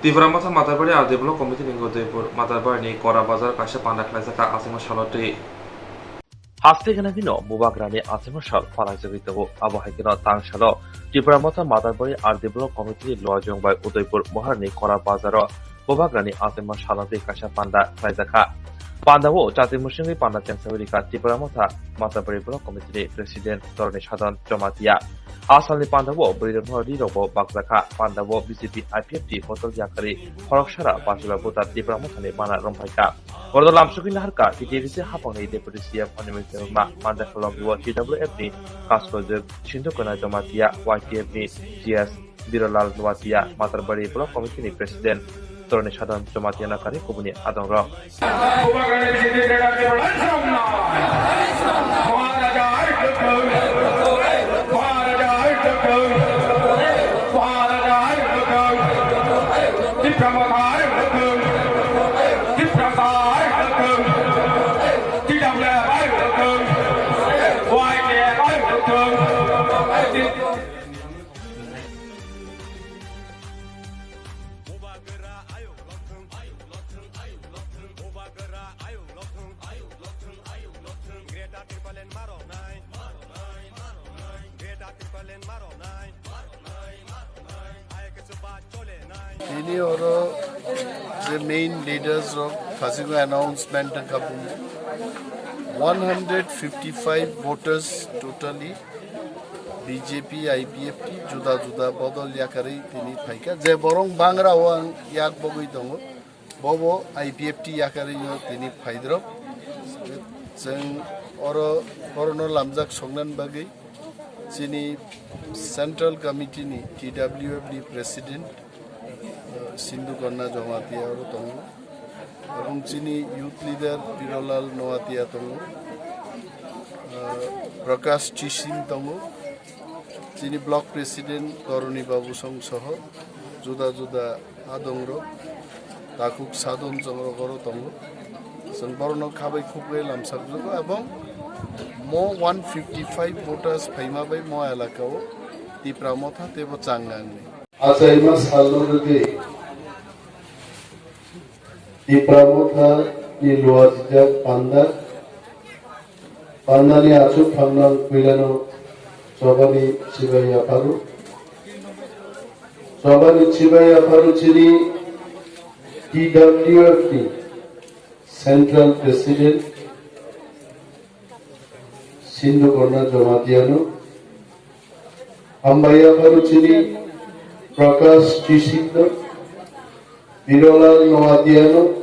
Tipra Motha Matarbari R D Block Committee ni Udaipur Matarbari ni Kora Bazar kaisa panda khlaijak kha achaima salo twi. Haste gana hino Bubagrani achaima sal palaijagwi tongo. Abo hai kheno tang salo Tipra Motha Matarbari R D Block Committee ni Luajong bai Udaipur Moharani Kora Bazaro Bubagrani achaima salno twi kaisa panda khlaijak kha. Pandao chati mwswngwi panda chengsawi rikha Tipra Motha Matarbari Block Committee ni President Toroni Sadon Jomatia. A salni pandao bwrwirokno rirokbo bakjakha. Pandao B J P I P F T kotor yakarwi khoroksara bachila buta Tipra Mothani mana romphai kha. Oro lamsogwi naharkha T T D C haphangni Deputy C M Animesh Debbarma, Manjakhalok Yuwa T W F ni Kaskojwk Sindhu Kanya Jamatia, Y T F ni G S Birolal Noatia, Matarbari Block Committee ni President Toroni Sadon Jamatia nakarwi kubuni adongrok. Tini oro je main leaders rok thasingwi announcement wngkha bumung one hundred fifty five voters totally B J P, I P F T juda juda bodol yakarwi tini phaikha. Je borong bangra o ang yak bogwi tongo. Bobo I P F T yakarino tini phaidrop. Chwng oro, orono lamjak soknani bagwi chini Central Committee ni T W F ni President, uh, Sindhu Kanya Jamatia oro tongo. Ebong chini Youth Leader Birolal Noatia tongo. Uh, Prakash Chising tongo. Chini Block President Toroni Babu Song soho juda juda adongrok, takhuk sadon chongrok oro tongo. Chwng borokno khabai khukbai lamsakjago, ebong mo one fifty five voters phaima bai mo elaka o Tipra Motha teibo changangni. Achaima salno rwgwi Tipra Motha Ni luajijak panda, pandani achuk thangnang puilano chobani chibai yapharo. Chobani chibai yapharo chini T W F ni Central President Sindhu Korna Jomatiano, hambai yapharo chini Prakash Chisingno, Birolal Noatiano,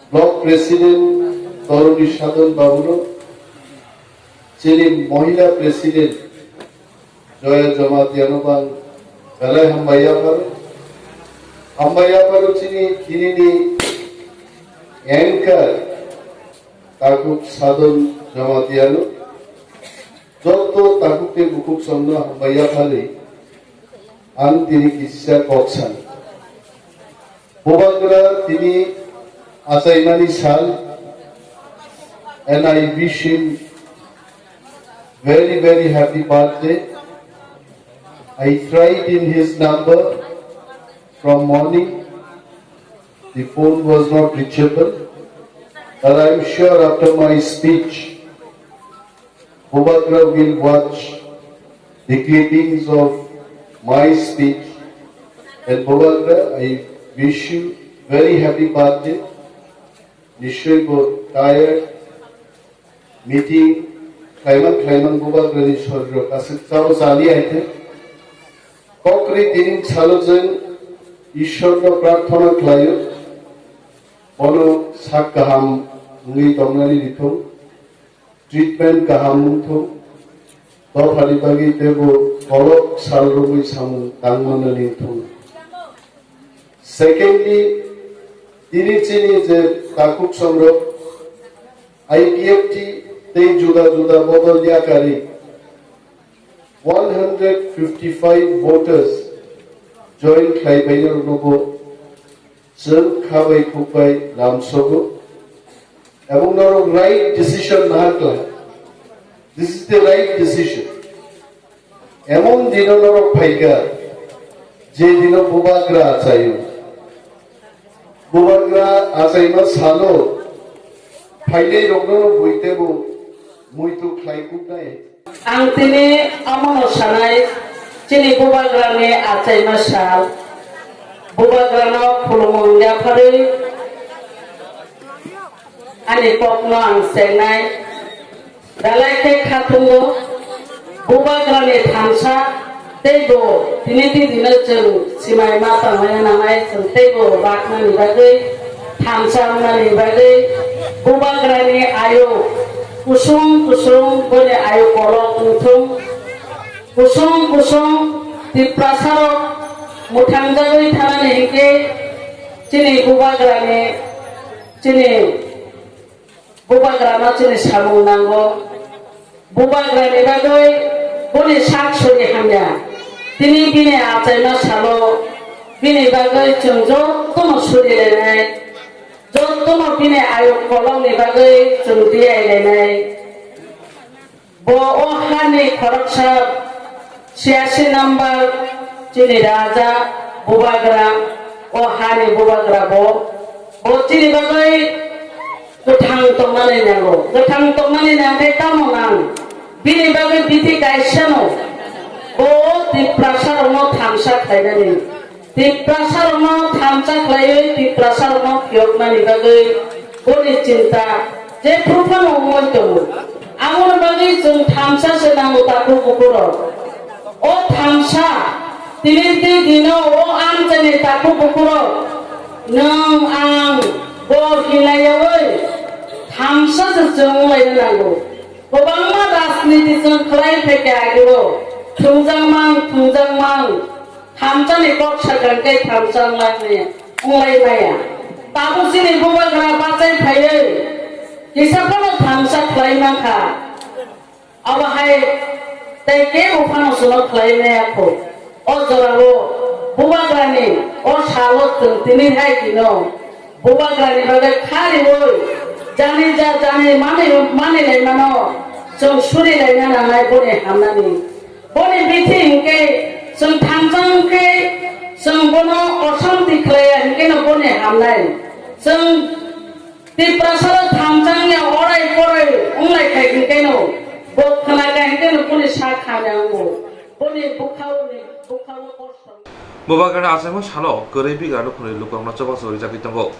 Block President Toruni Sadon Babuno, chini Mohila President Joya Jomatiano bang belai hambai yapharo. Hambai yapharo chini tinini anchor Takhuk Sadon Jomatiano, joto takhuk tei bukhuk songno hambai yapharwi ang tini kisa kok sano. Bubagra tini achaimani sal, and I wish him very, very happy birthday. I tried in his number from morning. The phone was not reachable, but I am sure after my speech, Bubagra will watch the clippings of my speech. And Bubagra, I wish you very happy birthday. Nishoi bo tired, meeting khlaimang khlaimang Bubagrani soriro kasik chao chali aithe. Kokri tini salo jeng Ishorno prarthana khlaio, bono sak kaham wngwi tongnani rithung, treatment kaham wngthung, dophani bagwi teibo kolok sal romwi samung tangmannani wngthung. Secondly, tini chini je takhuk songrok I P F T tei juda juda bodol yakarwi one hundred fifty-five voters join khlaibainarokno bo chwng khabai khukbai lamsogo. Ebong norok right decision naha kla. This is the right decision. Emon dino norok phaikha, je dino Bubagra achaio. Bubagra achaima salo phainai rokno buitebo muitu khlai kuknai. Ang tini omono sanai, chini Bubagrani achaima sal, Bubagrano khulumung yapharwi ani kokno ang chengnai. Belai khe khatungo, Bubagrani thansa teibo tini tini dino chwng simai ma tangmani nangnai, chwng teibo baknani bagwi, thansa wngnani bagwi, Bubagrani ayuk kusung kusung boni ayuk kolok wngthung, kusung kusung Tiprasarok mwthangjagwi thanani hinkhe chini Bubagrani, chini Bubagrano chini samung nango. Bubagrani bagwi boni sak suri hamya. Tini bini achaima salo bini bagwi chwng jotono suri lainai, jotono bini ayuk kolokni bagwi chwng tiyai lainai. Bo o hani khoroksa siyasi number chini raja Bubagra, o hani Bubagra bo, bo chini bagwi kwthang tongnani nango. Kwthang tongnani nangkhe tamo nang? Bini bagwi bithi kaisano, bo o Tiprasarokno thansa khlainani. Tiprasarokno thansa khlaiwi Tiprasarokno phiyoknani bagwi boni chinta jephru phano wngwi tongo. Aboni bagwi chwng thansa se nango takhuk bukhurok. O thansa tini tei dino o amchaini takhuk bukhurok nwng ang bo hinlaiyaui thansa se chwng wnglaina nango. Kwbangma rajniti chwng khlai phaikha ageo, thwngjakmang, thwngjakmang, thamsani kok sakha khe thamsa wnglai maya, wnglai maya. Tabuk chini Bubagra bachai phaiwi kisa phano thamsa khlai mankha. Abo hai tei kebo phano chwngno khlai maya kho. O jorao Bubagrani o salo chwng tini hai dino Bubagrani bagwi kha riui jani ja jani mani, mani laimano chwng suri laina nangnai boni hamnani. Boni bithi hinkhe chwng thansa hinkhe chwng bono osanti khlaiya hinkheno boni hamnai. Chwng Tiprasalo thamchangya orai porai wnglai khai hwnkhe no, bo khwna kha hwnkhe no boni sak hamya wngo, boni bwkhao ni bwkhao kosto. Bubagrani achaima salo kwrwi bigra nukhungni lukurokno chubachu rijagwi tongo.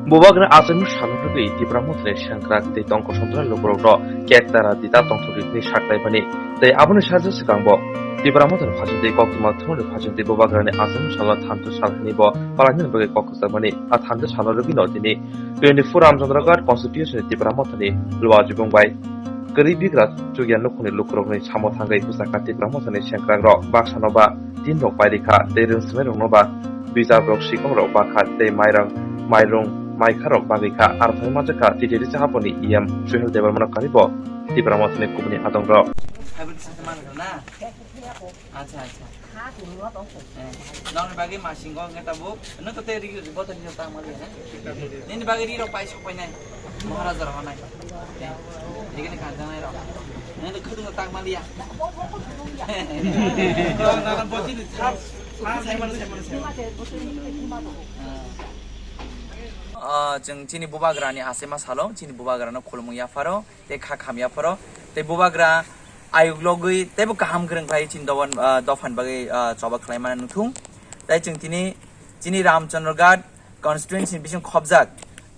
Bubagrani achaima salo rwgwi Tipra Mothani sengkrak tei tongkol songjaknai lukurokno cake tara dita tongthok rwgwi saklaimani tei aboni sajak swkangbo Tipra Mothani phaichingtwi koktwma thumani phaichingtwi Bubagrani achaima salo thansa sal hwnwi bo palainani bagwi kok kwchangmani. A thansa salo rwgwino tini twenty-four Ramchandra Ghat constituency ni Tipra Mothani Luajibung bai kwrwi bigra chukya nukhungni lukurokni samo thangwi bwsakha Tipra Mothani sengkrakrok baksano ba tin rok pairikha tei rwngswmai rokno ba bijar rok sikong rok bakha tei mairang mairung maikha rok bagwi kha. Arphai manjakha T T D C haponi E M Suhel Debbarmano karibo Tipra Mothani kubuni adong rok. Acha, acha. Eh, nokni bagwi masing kok wngkhe tabuk. Nwng to tei ri, ri, boto ri tang mali, eh? Nini bagwi ri rok pai sok pai nai. Maharaja rok nai. Eh, ri gini kanjang nai rok. Nwng to khudung tang mali ya. Nana bosi di sar, sar sai mali, sai mali, sai mali. Ah, chwng chini bubagrani achaima salo, chini bubagrano khulumung yapharo. Tei kha khamya phoro tei bubagra ayuk logwi teibo kaham kwrwng khlai chini doban, ah, dophani bagwi, ah, choba khlai mano nukthung. Tei chwng tini chini Ramchandra Ghat constituency ni bising khobjak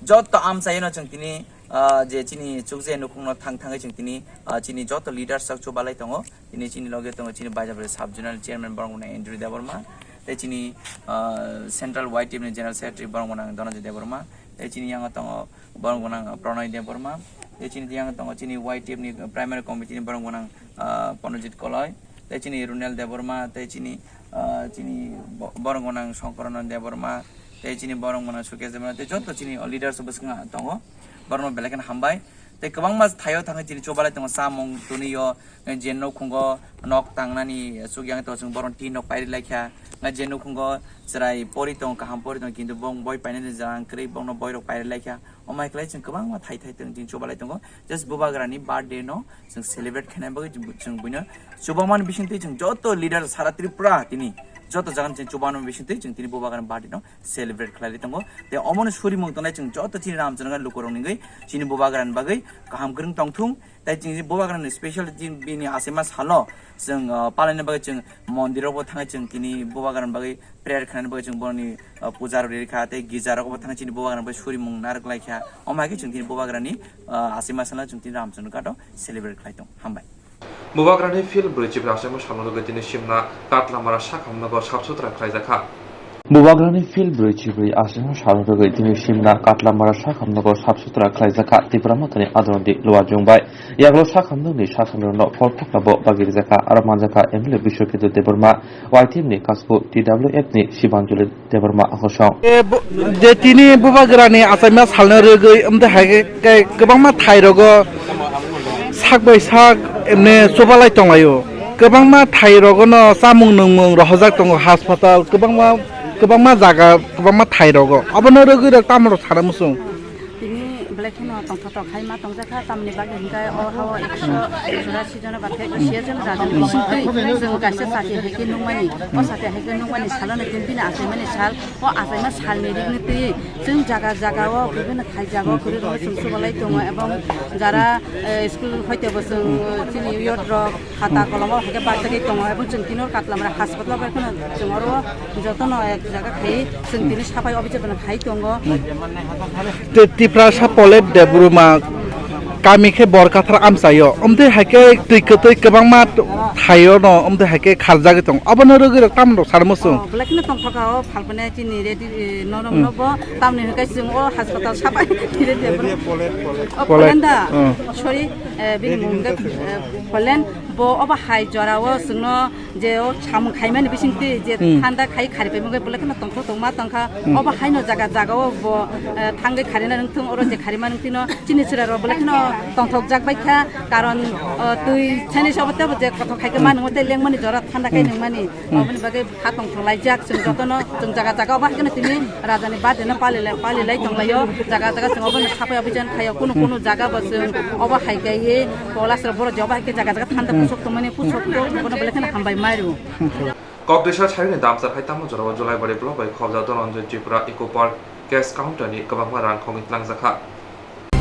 joto amchaino chwng tini, ah, je chini chukje nukhungno thang thangwi chwng tini, ah, chini joto leaders rok chubalai tongo. Tini chini loge tongo chini Baijabari sub zonal chairman borok wngkha Andrew Debbarma, tei chini, ah, central Y T F ni general secretary borok wngkha Dhananjay Debbarma, tei chini yango tongo borok gwnang Pranay Debbarma, tei chini yang tongo chini Y T F ni primary committee ni borok gwnang, ah, Pranojit Koloi, tei chini Runel Debbarma, tei chini, ah, chini bo-, borok gwnang Songkorono Debbarma, tei chini borok gwnang Sukesh Debbarma, tei joto chini leaders bwskango tongo, borokno belai kheno hambai. Tei kwbangma thaio thangwi chini chubalai tongo, chamung twnwi o, je nukhungo nok tangnani chukya wngwi tongo, chwng borokno tin rok pairi laikha. Nai je nukhungo chwrai pori tongo, kaham pori tongo, kintu bo boi painani jora kwrwi, bono boirok pairi laikha. Omo hai khlai chwng kwbangma thai thai tong chini chubalai tongo. Just bubagrani birthday no chwng celebrate khaina bagwi chwng buino chubamani bisingtwi chwng joto leader sara Tripura tini joto jagani chwng chubamani bisingtwi chwng tini bubagrani birthday no celebrate khlai tongo. Tei omono surimung tongnai chwng joto chini Ramchandra lukurok ningwi chini bubagrani bagwi kaham kwrwng tongthung. Tei chini bubagrani special din bini achaima salo chwng, ah, palaina bagwi chwng mondirokbo thangwi chwng tini bubagrani bagwi prayer khlaina bagwi chwng borokni, ah, puja rok rikha tei girja rogo thangwi chini bubagrani bagwi surimung narwk laikha. Omo hai khe chwng tini bubagrani, ah, achaima salo chwng tini Ramchandra Ghat o celebrate khlai tongo. Hambai. Bubagrani field brwi chibrwi achaima salo rwgwi tini Simna Katlamara sakham nogo sap sutra khlaijakha. Bubagrani field brwi chibrwi achaima salo rwgwi tini Simna Katlamara sakham nogo sap sutra khlaijakha Tipra Mothani adordi Luajung bai. Yagulo sakham nokni sakham rokno phol phakla bo bagi rijakha, aro manjakha M L A Biswaketu Debbarma, Y T F ni Kasku, T W F ni Sibanjali Debbarma Akosong. E bo-, je tini bubagrani achaima salno rwgwi, amtwi hai khe, khe kwbangma thai rogo sak bai sak emne chubalai tonglaio. Kwbangma thai rogono chamung nungmung rohorjak tongo, hospital, kwbangma, kwbangma jaga, kwbangma thai rogo. Obono rwgwi rok tamo rok sana muchung. Tini belai kheno tongthotok hai ma tongjakha, tamni bagwi hwnkhe o hao ekso churasi jona ba ekso sia jona jajak bisingtwi chwng kaisa chati hai khe nukmani, o chati hai khe nukmani salono tini bini achaimani sal, o achaima salni rigni twi chwng jaga jaga o bibhinno thai jaga o kwrwi rok chwng chubalai tongo, ebong jara, eh, school hoite bo chwng, eh, chini youth rok khata kolom o hai khe bachagwi tongo, ebong chwng tini o Katlamara hospital o bai kheno chwng oro jotono ek jaga khai chwng tini sapai office o khai tongo. Te Tiprasa Polep Debbarma kami khe Borkathar amchaio, omtwi hai khe twi kwtwi kwbangma thaio no, omtwi hai khe kharjagwi tongo, obono rwgwi rok tamni rok sana muchung. Oh, belai kheno tongthokha o phalpani chini ready, eh, norok no bo tamni hwnkhe chwng o hospital sapai ready. Polep, Polep. Oh, Polep. Polen da? Oh. Sorry, eh, bini mung hwnkhe, eh, Polen, bo obo hai jora o chwngno je o samung khaimani bisingtwi je Hmm. thanda khai khari paimani belai kheno tongthok tongma tongkha. Hmm. Obo haino jaga jaga o bo, eh, thangwi kharina nungthung, oro je kharima nungthwino chini chwrai rok belai kheno tongthokjak bai kha, karon, o, twi chani sobo tebo je kothok khai khe Hmm. manung tei lengmani jora thanda khai Hmm. nungmani. Hmm. Oboni bagwi kha tongthok laijak chwng jotono, chwng jaga jaga obo hai kheno tini rajani birthday no palilai, palilai tonglaio, jaga jaga chwng obono sapai obijan khaio, kunu kunu jaga bo chwng obo hai kaiwi kolasrok borok je obo hai khe jaga jaga thanda Hmm. pusok tongmani pusok tong, bono belai kheno hambai mairu. Kokdwisa sayuni damchar hai tamo jorao Julaibari block bai khobjak Dhananjay Tripura Eco Park cash counter ni kwbangma rang khogwi tlangjak kha.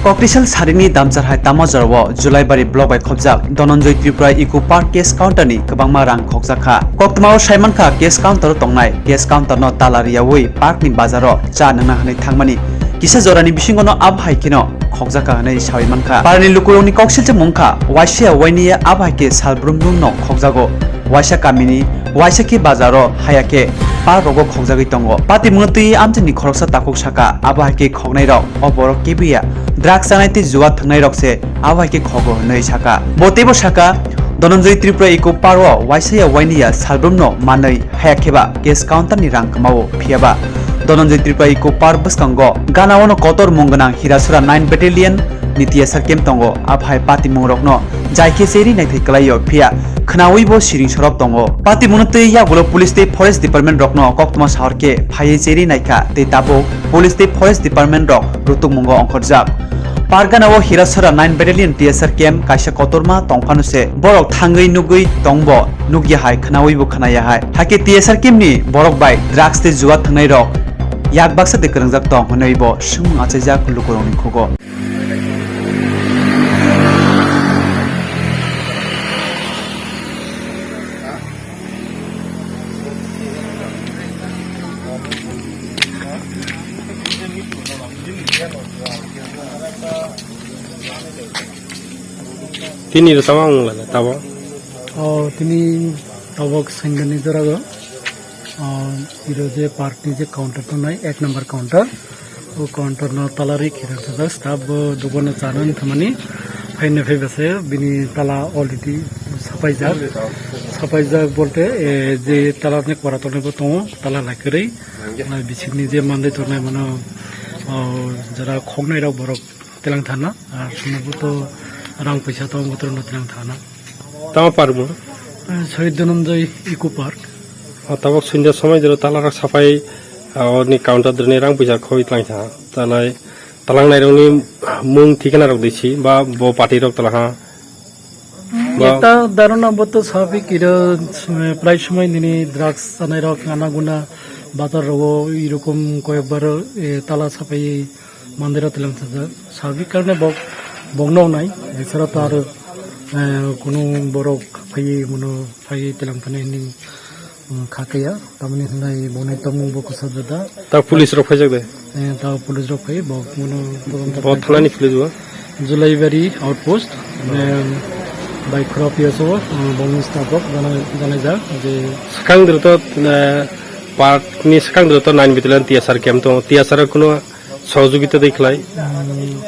Koktisal sarini damchar hai tamo jorao Julaibari block bai khobjak Dhananjay Tripura Eco Park cash counter ni kwbangma rang khokjak kha. Koktwmao saimankha cash counter o tongnai cash counter no tala riyawi park ni bazar o cha nwngna hwnwi thangmani kisa jorani bisingo no abo hai kheno khokjak kha hwnwi sawi mankha. Parani lukurokni koksilchimung wngkha waisa ya waini ya abo hai khe salbrum brum no khokjago. Waisa kamini, waisa khe bazar o, haya khe park rogo khokjagwi tongo. Patimungno twi amchaini khoroksa takhuk saka, abo hai khe khoknai rok o borok kebuya drugs chanai tei jua thwngnai rok se abo hai khe khogo hwnwi saka. Bo teibo saka, Dhananjay Tripura Eco Park o waisa ya waini ya salbrum no manwi haya kheba cash counter ni rang kwmao phiyaba Dhananjay Tripura Eco Park bwskango gana ono kotor mung gwnang Hirasura nine Battalion ni T S R camp tongo. Aphai patimung rokno jai khe cheri naithai kwlaio, phiya khwnawi bo siring sorop tongo. Patimungno twi yagulo police tei forest department rokno koktwma sahor khe phaiwi cheri naikha tei tabuk police tei forest department rok rutukmungo ongkhorjak. Pargana o Hirasora nine Battalion T S R camp kaisa kotorma tongphano se borok thangwi nugwi tongbo nukya hai khwnawi bo khwnaya hai. Hakhe T S R camp ni borok bai drugs tei jua thwngnai rok yak baksa de kwrwngjak tong hwnwi bo swngmung achaijak lukurokni khugo. Tini rw tamo ang lala tabo. O tini tabok sengani jorago. O iro je park ni je counter tongnai ek number counter. O counter no tala ri khirang sajak staff bo dogan no chana wng thangmani. Phaina phai bwsai bini tala already sapaijak. Sapaijak bolte, eh, je tala ni kora tongnai bo tongo, tala lai kwrwi. Nai bisikni je mandai tongnai mano, o jara khoknai rok borok telang thana, ar sumubutw rang puisa tong butro no telang thana. Tamo park mo? Eh, Shahid Dhananjay Eco Park. O tabok sunda somoi jero tala rok sapai, ah, oni counter drone rang puisa khoi telang thana. Talai talang nai rokni mung thikana rok disi ba bo party rok tala ha. Ba- Eta dharana bo to sabik iro, eh, prai somoi nini drugs chanai rok ana guna bazar rogo irokom koyekbar, eh, tala sapai mandir telang sajak. Sabik karne bok, bok no nai, esara to aro, eh, kunu borok phai mono phai telang thani hini. Kha kaya, tamni hwnwi boni tongmung bo kwchajak da. Ta police rok phaijak de? Eh, ta police rok phai, bo mano todonto bo khlai thanani kha. Police bo? Julaibari outpost, eh, bai khoro P S O, eh, bongni staff rok janai, janaijak je swkang dwrwto, eh, park ni swkang dwrwto nine battalion T S R camp tongo, T S R kuno sohojogita dei khlai? Hmm.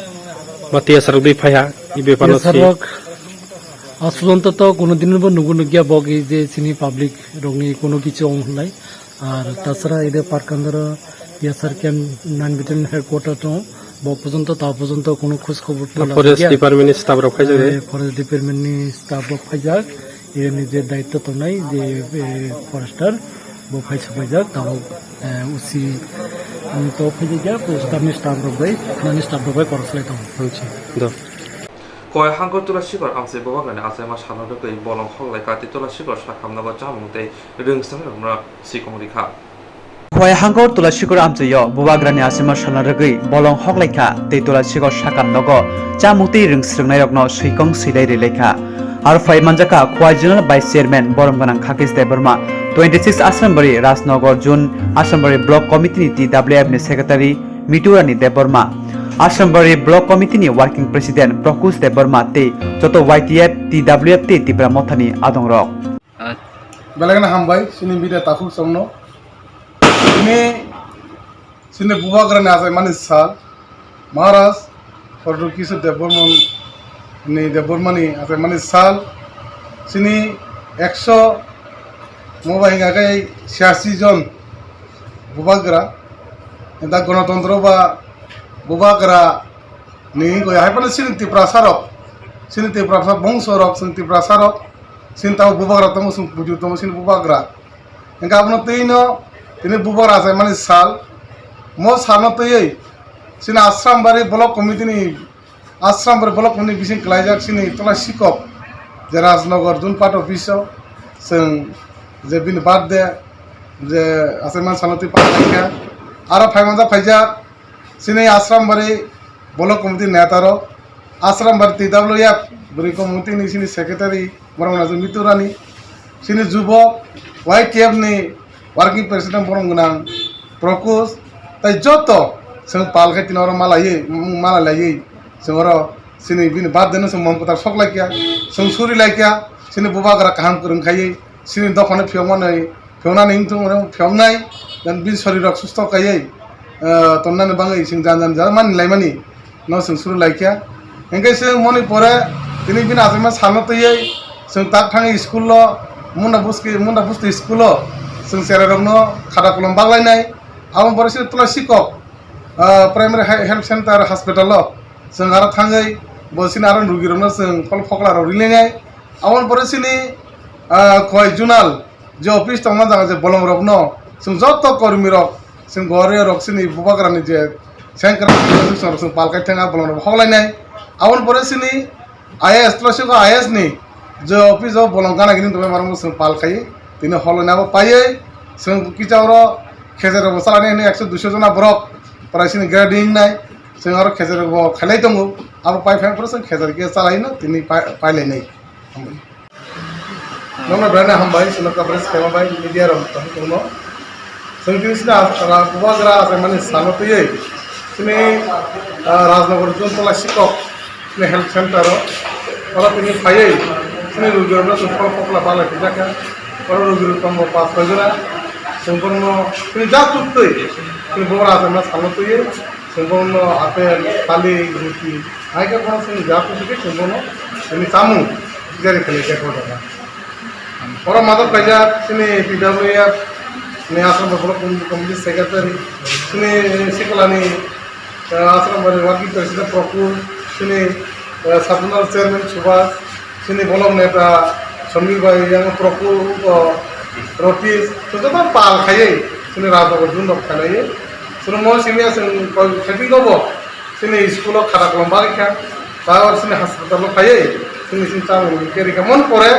Ba T S R rok dei phaiha, i bepar no T S R si? Rok aswlonto to kuno din bo nugo nukya bo ki je chini public rokni kuno kichu ong hwnlai. Ar tasara ide park andaro T S R camp nine battalion headquarter tongo. Bo porjonto ta porjonto kuno khoj khobor to forest lajakya. Department ni staff rok phaijak de? Eh, forest department ni staff rok phaijak. Eni je daitto tongnai je, eh, forester bo phai supaijak. Tabok, eh, usi, um, to phaijak ya, staff ni staff rok bai, nani staff rok bai korok slai tongo. Hamsi, do. Khowai hangkor Tulasikor amchai bubagrani achaima salno rwgwi bolong hoklai kha tei Tulasikor sakhamnogo chamung tei rwngswngrokno sikong rikha. Khowai hangkor Tulasikor amchaio bubagrani achaima salno rwgwi bolong hoklai kha tei Tulasikor sakhamnogo chamung tei rwngswrwngnairokno swikong swilai rilai kha. Aro phai manjakha Khowai Zonal Vice Chairman borom gwnang Khakis Debbarma, twenty six Asrambari Rajnagar Zone Asrambari Block Committee ni T W F ni Secretary Miturani Debbarma, Asrambari Block Committee ni Working President Prakush Debbarma tei joto Y T F, T W F tei Tipra Mothani adongrok. Belai kheno hambai chini media takhuk chongno. Chini, chini bubagrani achaimani sal, Maharaj Pradyut Kishore Debbarma ni, Debbarmani achaimani sal, chini ekso mo bai hingkha khe chhiyasi jon bubagra, da Ganatantro ba bubagra ni hingkha hai phano chini Tiprasa rok, chini Tiprasa bongso rok, chini Tiprasa rok, chini tabuk bubagra tongo, chwng puju tongo, chini bubagra. Hingkhe abono twi no tini bubagra achaimani sal, mo salno twiwi chini Asrambari Block Committee ni Asrambari Block Committee ni bising kwlaijak chini Tulasikop je Rajnagar Zone Part Office o chwng je bini birthday je achaimani salno twi paikha. Aro phaimanjak phaijak chini Asrambari Block committee neta rok, Ashram Bari T W F bwrwi committee ni sini secretary Boromnaji Miturani, sini jubok Y T F ni working president borom gwnang Prokus, tai joto chwng pal khai tini oro malaiwi, mung malaiwi chwng oro sini bini birthday no chwng mom kwtal sok laikya, chwng suri laikya, sini bubagra kaham kwrwng khaiwi sini dophano phiyokmanwi phiyoknani wngthung, phiyoknai, dan bini sorirok susto kaiwi, eh, tonnani bagwi chwng jan jan jan mani laimani no chwng suru laikya. Hingke chwng moni pore tini bini achaima salno twiwi chwng tak thangwi school o, Munda Busti, Munda Busti school o chwng cherai rokno khata kolom baglainai. Aboni pore chwng Tulasikok, ah, primary he-, health center hospital o chwng aro thangwi bo chini aro rugi rokno chwng phol phokla rok rilainai. Aboni pore chini, ah, khoi junal je office tongma jaga je bolong rokno chwng joto kormi rok, chwng goriya rok chini bubagrani je sengkrak chwng rok chwng pal kai thang a bolong rok hoklainai. Aboni pore chini I A S, Tulasikok I A S ni je office o bolong gana gini tongmani borok chwng pal khai tini hoklainai abo paiwi chwng kisa oro khejer rok bo chalani hwnwi ekso duiso jona borok prai chini grading nai chwng oro khejer rok bo khailai tongo abo pai phai phuru chwng khejer khe chalaino tini pai, pailainai. Nono belai hambai, sino coverage khaima bai media rok tong tongno. Chwng tini sini as-, ra-, bubagra achaimani salo twiwi sini, ah, Rajnagar Zone Tulasikok sini health center o. Oro tini phaiwi sini rugi rokno chwng phol phokla balai phaijak kha. Oro rugi rok tongo pas soi jora. Chwng borokno sini ja chuktwi sini bubagra achaimani salo twiwi. Chwng bono apple, thalik, ruti, hai khe bono chwng ja kusu khe chwng bono chini chamung tiyari khlai khe kotor kha. Oro madok kaijak chini P W F ni Assam Development Committee Secretary, chini Sikolani, eh, Assam Working President Prokur, chini, eh, Sub Zonal Chairman Subhas, chini bolong neta Samir bai, yang Prokur, o, Rotis, joto pal khaiwi, chini Rajnagar Zone rok khailaiwi. Chwng mo simi ya chwng koi khating go bo. Chini school o khata kolom bagwi kha. Ta or chini hospital o phaiwi. Chini chini chamung ni keri kha. Mon pore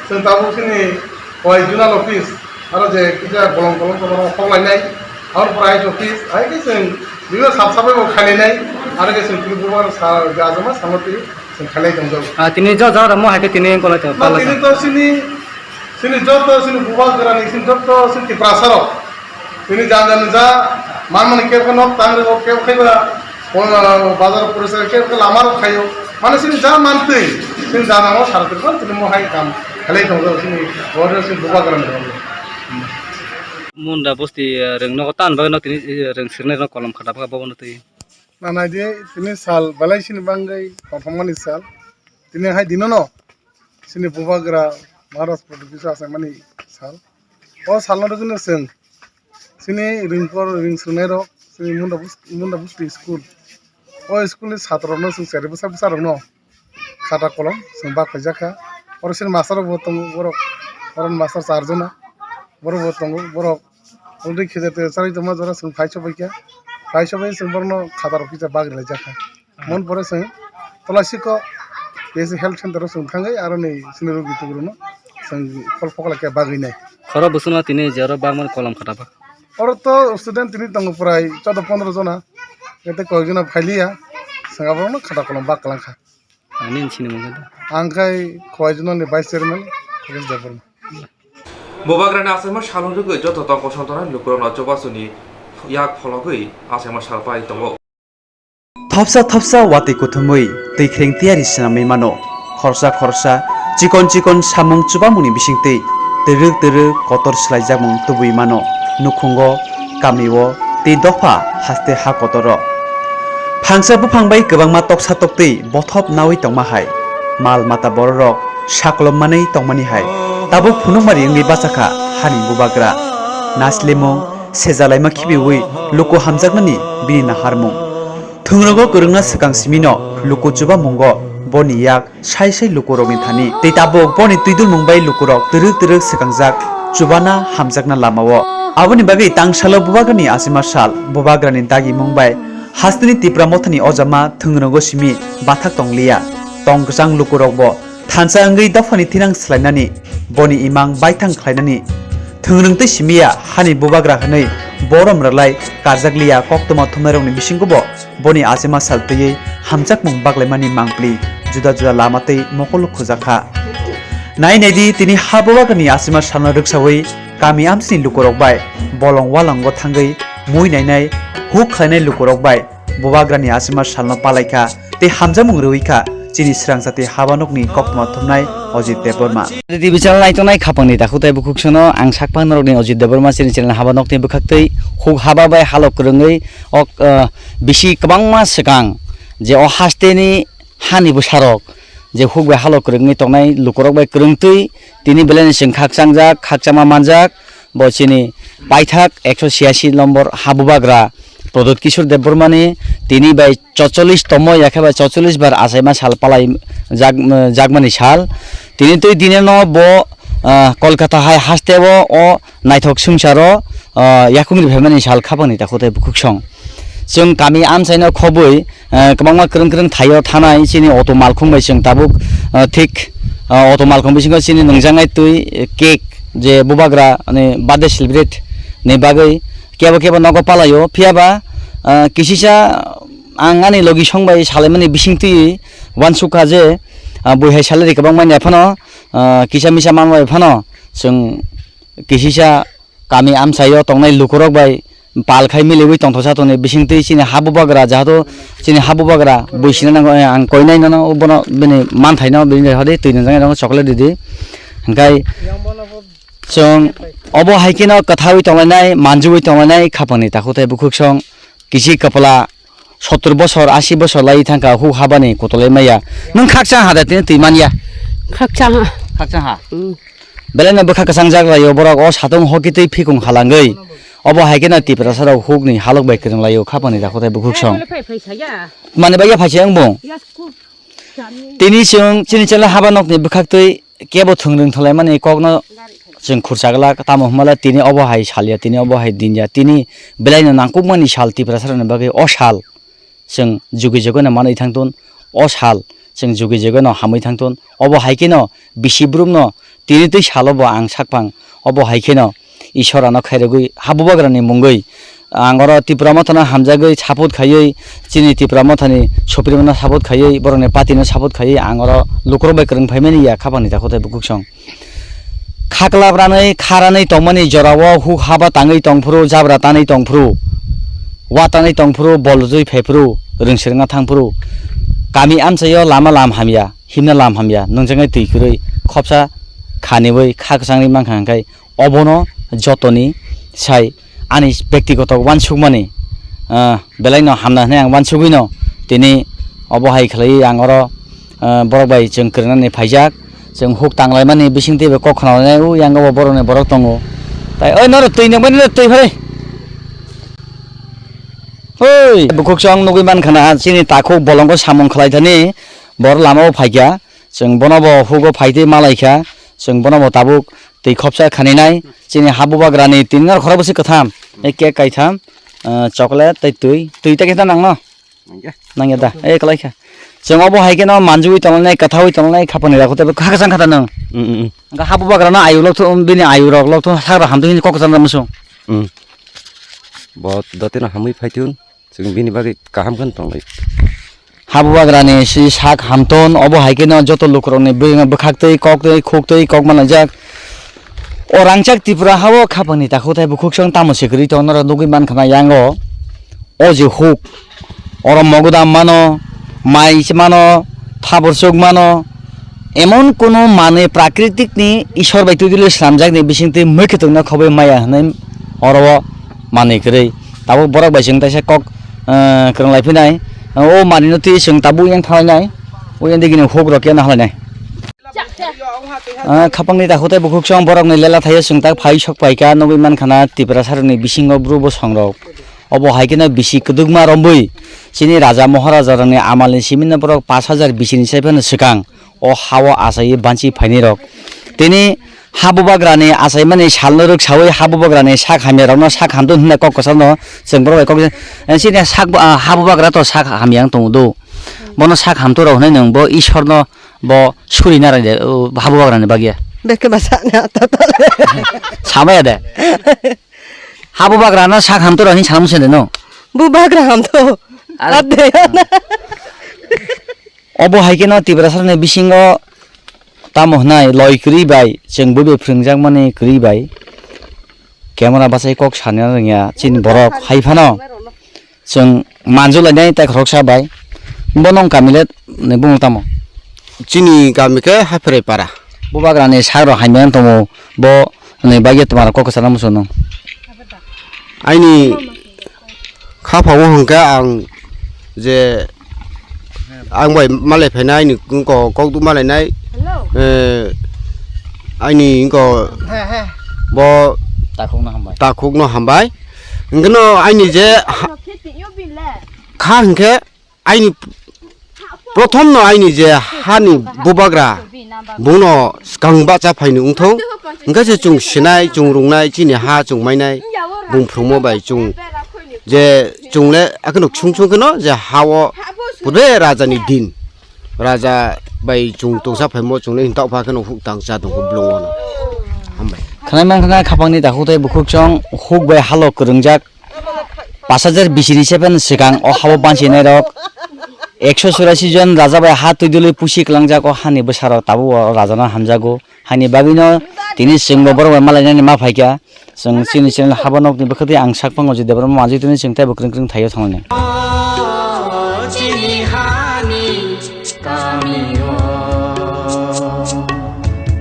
chwng tabuk chini koi zonal office. Aro je kisa bolong bolong ko borok hoklai nai. Aro pore I H office. Ai ke chwng bibino sab sabai bo khailai nai. Aro ke chwng tini bubar sa gajama samati chwng khailai tong jago. Ah, tini jo jo ramo hai ke tini kolai tong. Ma tini to chini Chini joto chini bubagrani, chini joto chini Tiprasarok. Chini jang jang ja manmani kebo nok tang rego, kebo khaiba, o, bazar porisa kebo lamarok khaio. Mane chini ja mantwi, chini jana o sara tirpal, chini mo hai kam khalai tongo, chini borok chini bubagrani. Munda bosti, eh, reng nogo tan bagwi no tini, eh, reng sirnai no kolom khata bwkha bobo no twi. Na nai di, tini sal belai chini bangwi kothomani sal. Tini hai dino no. Chini bubagra Maharaj Pradyut Kishore achaimani sal. O salno rwgwino chwng chini ringkor ring swrwngnairok chini Munda Bus-, Munda Busti school. O schoolni chatrorokno chwng cherwi bwsa bwsarokno khata kolom chwng bak khaijak kha. Oro chini master rokbo tongo borok, oro master charjona borokbo tongo borok. Already khejete charwi tongma jora chwng phai sobai kha. Phai sobai chwng borokno khatarok kisa bagri laijak kha. Mon pore chwng Tulasikok P S C health center o chwng thangwi aroni chini rogi tugrukno chwng phol phokla khe bagwi nai. Khoro bwswkno tini je oro bagmani kolom khata ba? Oro to student tini tongo prai choudo pondro jona. Ete koi jona phailiya. Chwng aborokno khata kolom bak kwlang kha. Ani sini mungkha da. Ang khai Khowai Zonal ni Vice Chairman Yogesh Debbarma. Bubagrani achaima salno rwgwi joto tongkol songtongnai lukurokno chubasuni yak phologwi achaima sal pai tongo. Thopsa thopsa watwi kuthumwi twi khreng tiyari swnamwi mano. Khoroksa khoroksa chikon chikon samung chubamungni bisingtwi twrwk twrwk kotor swlaijakmung tubui mano. Nukhungo, kamio tei dopha haste ha kotoro. Phangsa buphang bai kwbangma toksa toktwi bothop naui tongma hai. Mal mata bororok sakolom manwi tongmani hai. Tabuk phunukmari wngwi bachakha hani bubagra. Naslimung, sejalaima khibiui luku hamjaknani bini naharmung. Thwngnogo kwrwngna swkang simino luku chubamungo boni yak sai sai lukurokni thani. Tei tabuk boni twidulmung bai lukurok twrwk twrwk swkangjak chubana hamjakna lamao. Aboni bagwi tangsalo bubagrani achaima sal, bubagrani dagimung bai hasteni Tipra mothani ojama thwngnogo simi bathak tongliya. Tong kwchang lukurokbo thansa wngwi dophani thinang swlainani, boni imang baithang khlainani thwngnogo tei simiya hani bubagra hwnwi borom rwlai karjakliya koktwma thumnairokni bisingobo Boni achaima sal twiwi hamjakmung baglaimani mangpli juda juda lama tei mokol khujak kha. Nai naidi, tini ha bubagrani achaima salno rwksawi kami amsini lukurok bai bolong walongo thangwi mui nainai, huk khlainai lukurok bai bubagrani achaima salno palaikha tei hamjakmung rwui kha chini srangsa tei habanokni koktwma thumnai Ajit Debbarma. T V channel naitongnai khapangni takhuk tei bukhuk sono ang sakphang norokni Ajit Debbarma chini channel habanokni bwkhaktwi huk haba bai halok kwrwngwi ok, ah, bisi kwbangma swkang je o hasteni hani bwsarok je huk bai halok kwrwngwi tongnai lukurok bai kwrwngtwi tini belai ni chwng khakchangjak, khakchangma manjak. Bo chini paithak ekso chiyasi nombor habubagra Pradyot Kishore Debbarmani tini bai chotchollish tomo yakhe bai chotchollish bar achaima sal palai jak-, jakmani sal. Tini twi dineno bo, ah, Kolkata hai hasteo o naithok swngcharo, ah, yakungni phaimani sal khapangni takhuk tei bukhuk song. Chwng kami amchaino khobwi, ah, kwbangma kwrwng kwrwng thaio thanai chini auto malkhung bai chwng tabuk, ah, thik, ah, auto malkhung bisingo chini nungjaknai twi, eh, cake je bubagra ani birthday celebrate ni bagwi kebo kebo nogo palaio. Phiyaba, ah, kisisa ang ani logi song bai salaimani bisingtwi uansukha je, ah, bui hai salary kwbangmani phano, ah, kisa misa manbai phano chwng kisisa kami amchaio tongnai lukurok bai pal khai miliwi tongthoksa tongni bisingtwi chini habubagra, jahato chini habubagra bui sina nango, eh, ang koinai nono bono bini manthaino bini hode twi nwnjaknai nono chocolate ridi. Hingkai chwng obo hai kheno kwthawi tonglainai, manjui tonglainai khapangni takhuk tei bukhuk song kisi kwpla sottur bosor, asi bosor lai thangkha huk habani kutulai maya. Nwng khakchang hada tini twi manya. Khakchang ha. Khakchang ha. Mm. Belai no bwkha kwchang jak laio borok o satung hoki twi phikung halangwi. Obo hai kheno Tiprasa rok huk ni halok bai kwrwng laio khapangni takhuk tei bukhuk song. Phai, phai, phai saya. Mani bai ya phai se wng bung. Ya, school. Tini chwng chini chela haba nokni bwkhaktwi kebo thwngrwng thwlaimani kokno chwng khursa glak, tamo hwnba le tini obo hai sal ya, tini obo hai din ya, tini belaino nangkukmani sal Tiprasarokni bagwi o sal chwng jugi jugano manwi thangton, o sal chwng jugi jugano hamwi thangton. Obo hai kheno bisi brumno tini twi salo bo ang sakphang, obo hai kheno Ishwar ano khairogwi habubagrani mungwi ang oro Tipra Mothano hamjagwi support khaiwi, chini Tipra Mothani Supremo no support khaiwi, borokni party no support khaiwi ang oro lukurok bai kwrwng phaimani ya khapangni takhuk tei bukhuk song. Khaklap ranwi kha ranwi tongmani jorao huk haba tangwi tongphuru, jabra tanwi tongphuru, wa tanwi tongphuru, bol rwjwi phaiphuru, rwngsirwngna thangphuru, kami amchaio lama lam hamya, himna lam hamya, nungjaknai twi kwrwi khopsa khaniwi kha kwchangwi mankha hwnkhe, obono jotoni sai ani bektigoto uansukmani, ah, belaino hamna hwnwi ang uansugwino tini obo hai khlaiwi ang oro, ah, borok bai chwng kwrwngnani phaijak, chwng huk tanglaimani bisingtwi bo kok khwnalainai, o yango bo borokni borok tongo. Tai oi norok twi nangmani norok twi phai. Oi bukhuk chwng nugwi mankha na chini takhuk bolongo samung khlaithani bor lamao phaikha, chwng bono bo hugo phaitwi malaikha, chwng bono bo tabuk twi khopsa khaninai. Chini habubagrani tini nor khorok bwswk kwtham, ei cake kaitham, ah, chocolate tei twi, twi ta khe ta nangno? Nangya. Nangya da, ei kwlai kha. Chwng obo hai kheno manjui tongnai, kwthaui tongnai, khapangni rakhwtwi kha kwchang kha ta nwng. Mm, mm, mm. Hwnkhe habubagrano ayuk lokthung, bini ayuk rok lokthung, sakra hamtwi hwnwi kok kwchang da muchung. Mm. Bo dotino hamwi phaithun. Chwng bini bagwi kaham khe tonglai. Habubagrani si sak hamton, obo hai kheno joto lukurokni bwkhaktwi, koktwi, khuktwi, kok manajak. O rangchak Tripura hao khapangni takhuk tei bukhuk song tamo se kwrwi tong norok nugwi mankha na yango. O je huk, oro mogodam mano, mai se mano, thabor chuk mano, emon kono manwi prakritikni Ishwar bai twi dile slamjakni bisingtwi mwkhwtwngno khobwi maya hwnwi oro o manwi kwrwi. Tabuk borok bai chwng teisa kok, eh, kwrwng lai phinai. O manwino twi chwng tabuk yang thanglainai. O yang digini huk rok yang nahalainai. Ah, khapangni takhuk tei bukhuk song borokni lela thaio chwng tak phai sok paikha nugwi mankha na Tiprasarokni bisingo bru bosongrok. Obo hai kheno bisi kwdwkma rombwi chini raja moharajarokni amalni simino borok pash hajar bisini sai phano swkang o hao achaiwi banchi phainai rok. Tini habubagrani achaimani salno rwksawi habubagrani sak hamyarokno sak hamtwi hwnna kok kwchangno chwng borok bai kok, chini sak, ah, habubagra to sak hamya wng tongo do. Bono sak hamtwi rok hwnwi nwng bo Ishwarno bo suri na raide, o, habubagrani bagya. Beke basa na to to. Samaya de. Habubagrano sak hamtwi rok hin salmung sende no. Bubagra hamtwi. Ar- Obo hai kheno Tiprasarokni bisingo tamo hwnai loi kwrwi bai chwng bwbwi phwrwngjakmani kwrwi bai camera bachai kok sana rwngya chini borok hai phano chwng manjulainai tai khoroksa bai. Bo nong kami le ni bumung tamo? Chini kami khe Haphirai para. Bubagrani sak rok hamya wng tongo, bo ni bagwi twma rok kok kwchangma muchung nung. Aini kha phango hwnkhe ang je ang bai malai phainai, aini wngko kok duk malainai, eh, aini wngko bo Takhukno hambai. Takhukno hambai. Hwnkhe no aini je ha-, kha hwnkhe aini prothom no aini je hani bubagra bungno swkang bacha phaini wngthong, hwnkhe se chwng sinai, chwng rungnai, chini ha chwng mainai, bung phrwngmo bai chwng je chwng le akheno ksung sung kheno je ha o purbe raja ni din, raja bai chwng tongsa phaimo chwng le hinta pha kheno huk tang cha tong kho blong o no. Hambai. Khwnai man khwnai khapang ni takhuk tei bukhuk chwng huk bai halo kwrwngjak. Pash hajar bisini seven swkang o habo banchinairok ekso churasi jon raja bai ha twi dului pusi kwlangjak o hani bwsarok tabuk o rajano hamjago. Haini bagwino tini chwngbo borok bai malainani ma phaikha. Chwng chini channel habo nokni bwkhwtwi ang sak pango je Debbarma manjwi tini chwng teibo kwrwng kwrwng thaio thanglani. Chini hani kamio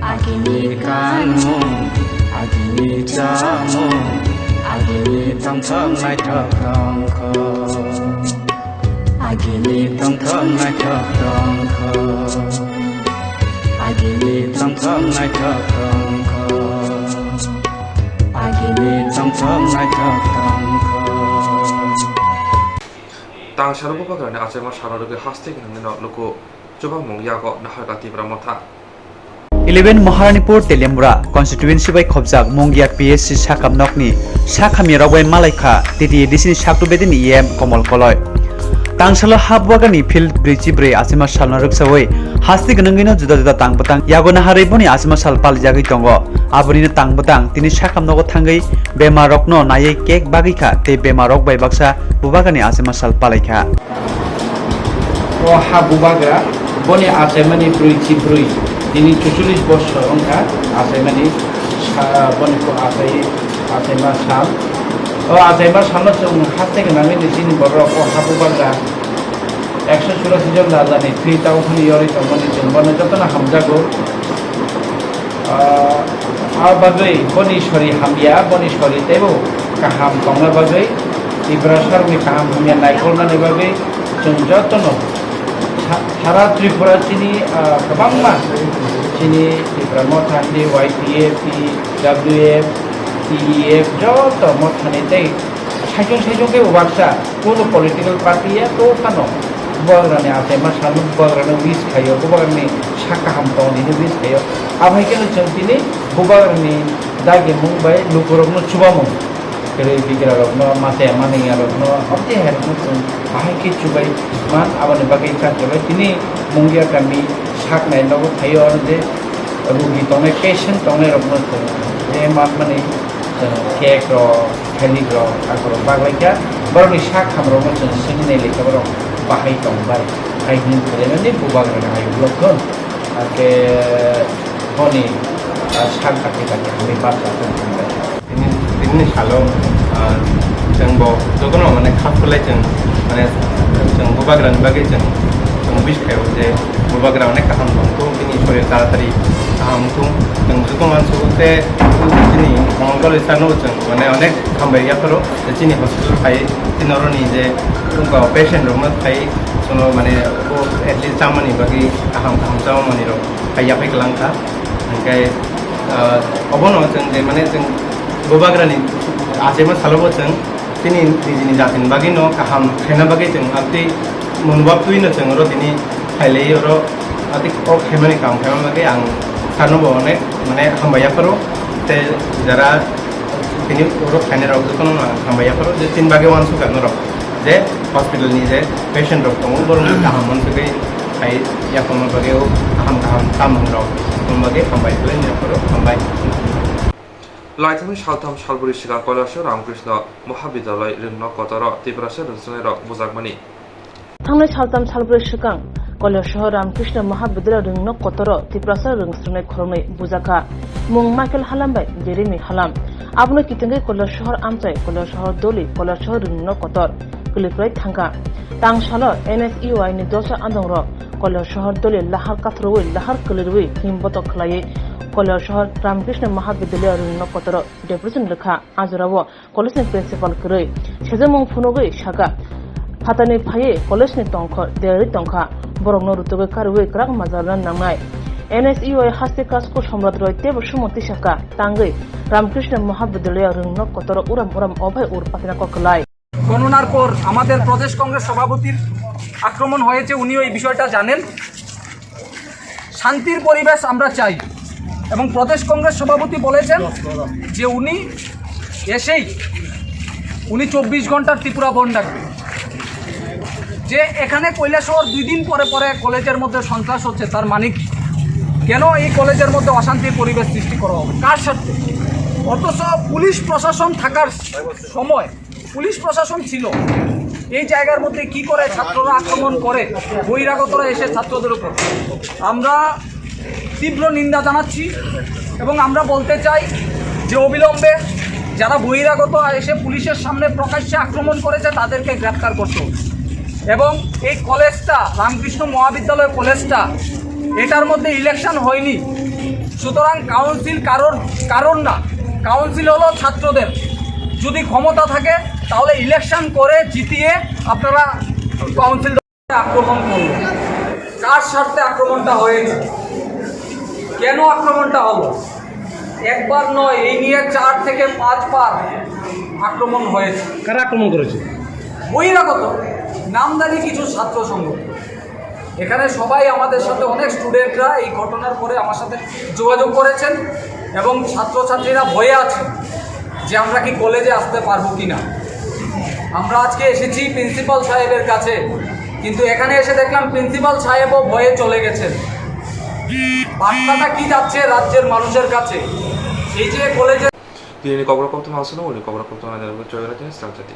agini kanmung, agini chamung, agini tongthok naithok tongkho. Agini tongthok naithok tongkho. Agini tongthok naithok tongkho. Agini tongthok naithok tongkho. Tangsalo bubagrani achaima salo rwgwi haste gwnangwino luku chubamung yago naharkha Tipra Motha. Eleven Maharanipur Teliamura constituency bai khobjak Mungia P S C sakam nokni sakhamya rok bai malaikha T T A D C ni saktu bedini E M Komol Koloi. Tangsalo ha bubagrani field brwi chibrwi achaima salno rwksawi haste gwnangwino juda juda tang bwtang yago naharwi boni achaima sal palijagwi tongo. Abonino tang bwtang tini sakam nogo thangwi bemar rokno naiwi cake bagwi kha tei bemar rok bai baksa bubagrani achaima sal palaikha. O ha bubagra boni achaimani brwi chibrwi, tini chuchullis bosor wngkha achaimani sa-, boni ko-, achai, achaima sal. O achaima salno chwng haste gwnangwi ni chini borok o ha bubagra ekso churasi jon rajani thwi tauphani yorwi tongmani chwng bono jotono hamjago. Ah, a bagwi boni sori hamya, boni sori teibo kaham tongna bagwi, Tiprasarokni kaham hamya naikolnani bagwi chwng jotono sa-, sara Tripura chini, ah, kwbangma chini Tipra Motha hwnwi Y T F, T W F, T E F joto mothani tei saichung saichung khe bo baksa, kunu political party ya to phano bubagrani achaima salno bubagrano wish khaio, bubagrani sak kaham tong hwnwi wish khaio. Abo hai kheno chwng tini bubagrani dagimung bai lukurokno chubamung, kwrwi bigrarokno, mate manwiyarokno, oboni hairokno chwng bahai khe chubai man, aboni bagwi kha chubai tini Mungia kami sak nai nogo phaio, aro je rugi tongnai, patient tongnairokno chwng je manmani chwng cake rok, thailik rok, akorok baglaikha. Borokni sak hamrokno chwng swngwi nailai kha, borok bahai tong bai, hai hwnwi khwlainani bubagrani ayuk lokkon. Hakhe boni, ah, sak dakti dakti hamwi bachajak wng thangbai. Tini, tinini salo, ah, chwng bo jotono mane kha khwlai chwng, mane chwng bubagrani bagwi chwng, chwng wish khaio je bubagra onek kaham tongthung, bini sorir taratari kaham wngthung. Chwng joto uansukgo khe chini Komol Koloi sir no chwng mane onek hambai yapharo, je chini hospital phai, chini oroni je wngkha patient rokno phai, chwngno mane bo at least chamani bagwi kaham kaham chamani rok phai yaphai kwlangkha. Hwnkhe, ah, obono chwng je mane chwng bubagrani achaima salobo chwng chini nijini jatini bagwino kaham khaina bagwi chwng abtwi monobhab twiwino chwng oro tini phailai oro abtwi o khaimani kaham khaima bagwi ang sirno bo onek mane hambai yapharo tei jara tini oro phainairok jotono ang hambai yapharo je chini bagwi uansukha norok je hospital ni je patient rok tongo borokno kaham uansugwi phai yaphangma bagwi o kaham kaham tamo rok tongma bagwi hambai khlai yapharo hambai. Laithani saltham salbrwi swkang Kailasho Ramakrishna Mahabidyalaya Rwngnok Kotoro Tiprasa rwngchaknairok bujakmani Thangnai saltham salbrwi swkang Koilasohor Ramakrishna Mahavidyalaya rwngnok kotoro Tiprasa rwngsrwngnai khoroknwi bujakha. Mung Michael Halam bai Jeremy Halam. Abono kitengwi Koilasohor amchai Koilasohor doli Koilasohor rwngnok kotor kwlwiphrai thangkha. Tangsalo N S U I ni dosa andongrok Koilasohor doli lahar katharwi lahar kwlwirwi himbotok khlaiwi Koilasohor Ramakrishna Mahavidyalaya rwngnok kotoro depression rwkha. A jorao college ni principal kwrwi sejamung phunugwi sakha, phatani phaiwi college ni tongkho derwi tongkha, borokno rutugwi karwi kwrak majalna nangnai. N S U I haste kasku Somrat Roy teibo sumung tisakha, tangwi Ramakrishna Mahavidyalaya rwngnok kotoro uram uram obai ur patina kok kwlai. গণনার পর আমাদের প্রদেশ কংগ্রেস সভাপতির আক্রমণ হয়েছে, উনিও এই বিষয়টা জানেন। শান্তির পরিবেশ আমরা চাই এবং প্রদেশ কংগ্রেস সভাপতি বলেছেন যে উনি এসেই উনি চব্বিশ ঘন্টার ত্রিপুরা বন্ধ রাখবেন। যে এখানে কৈলাসহর দুই দিন পরে পরে কলেজের মধ্যে সন্ত্রাস হচ্ছে, তার মানে কি? কেন এই কলেজের মধ্যে অশান্তির পরিবেশ সৃষ্টি করা হবে, কার স্বার্থে? অথচ পুলিশ প্রশাসন থাকার সময় পুলিশ প্রশাসন ছিল, এই জায়গার মধ্যে কি করে ছাত্ররা আক্রমণ করে, বহিরাগতরা এসে ছাত্রদের উপর? আমরা তীব্র নিন্দা জানাচ্ছি এবং আমরা বলতে চাই যে অবিলম্বে যারা বহিরাগত এসে পুলিশের সামনে প্রকাশ্যে আক্রমণ করেছে, তাদেরকে গ্রেপ্তার করতে হবে। এবং এই কলেজটা, রামকৃষ্ণ মহাবিদ্যালয় কলেজটা, এটার মধ্যে ইলেকশন হয়নি, সুতরাং কাউন্সিল কারোর, কারোর না, কাউন্সিল হলো ছাত্রদের। যদি ক্ষমতা থাকে, তাহলে ইলেকশন করে জিতিয়ে আপনারা কাউন্সিল আক্রমণ করলো। কার স্বার্থে আক্রমণটা হয়েছে, কেন আক্রমণটা হলো? একবার নয়, এই নিয়ে চার থেকে পাঁচ বার আক্রমণ হয়েছে। কারা আক্রমণ করেছে? বহিরাগত, নামধারী কিছু ছাত্র সংগঠন। এখানে সবাই, আমাদের সাথে অনেক স্টুডেন্টরা এই ঘটনার পরে আমার সাথে যোগাযোগ করেছেন এবং ছাত্রছাত্রীরা ভয়ে আছেন যে আমরা কি কলেজে আসতে পারবো কিনা। আমরা আজকে এসেছি প্রিন্সিপাল সাহেবের কাছে, কিন্তু এখানে এসে দেখলাম প্রিন্সিপাল সাহেবও ভয়ে চলে গেছেন। বার্তাটা কি যাচ্ছে রাজ্যের মানুষের কাছে? এই যে কলেজে Dini ni kokborok koktwma aswkno, uni kokborok koktwma nai nai choi rai tini sal chati.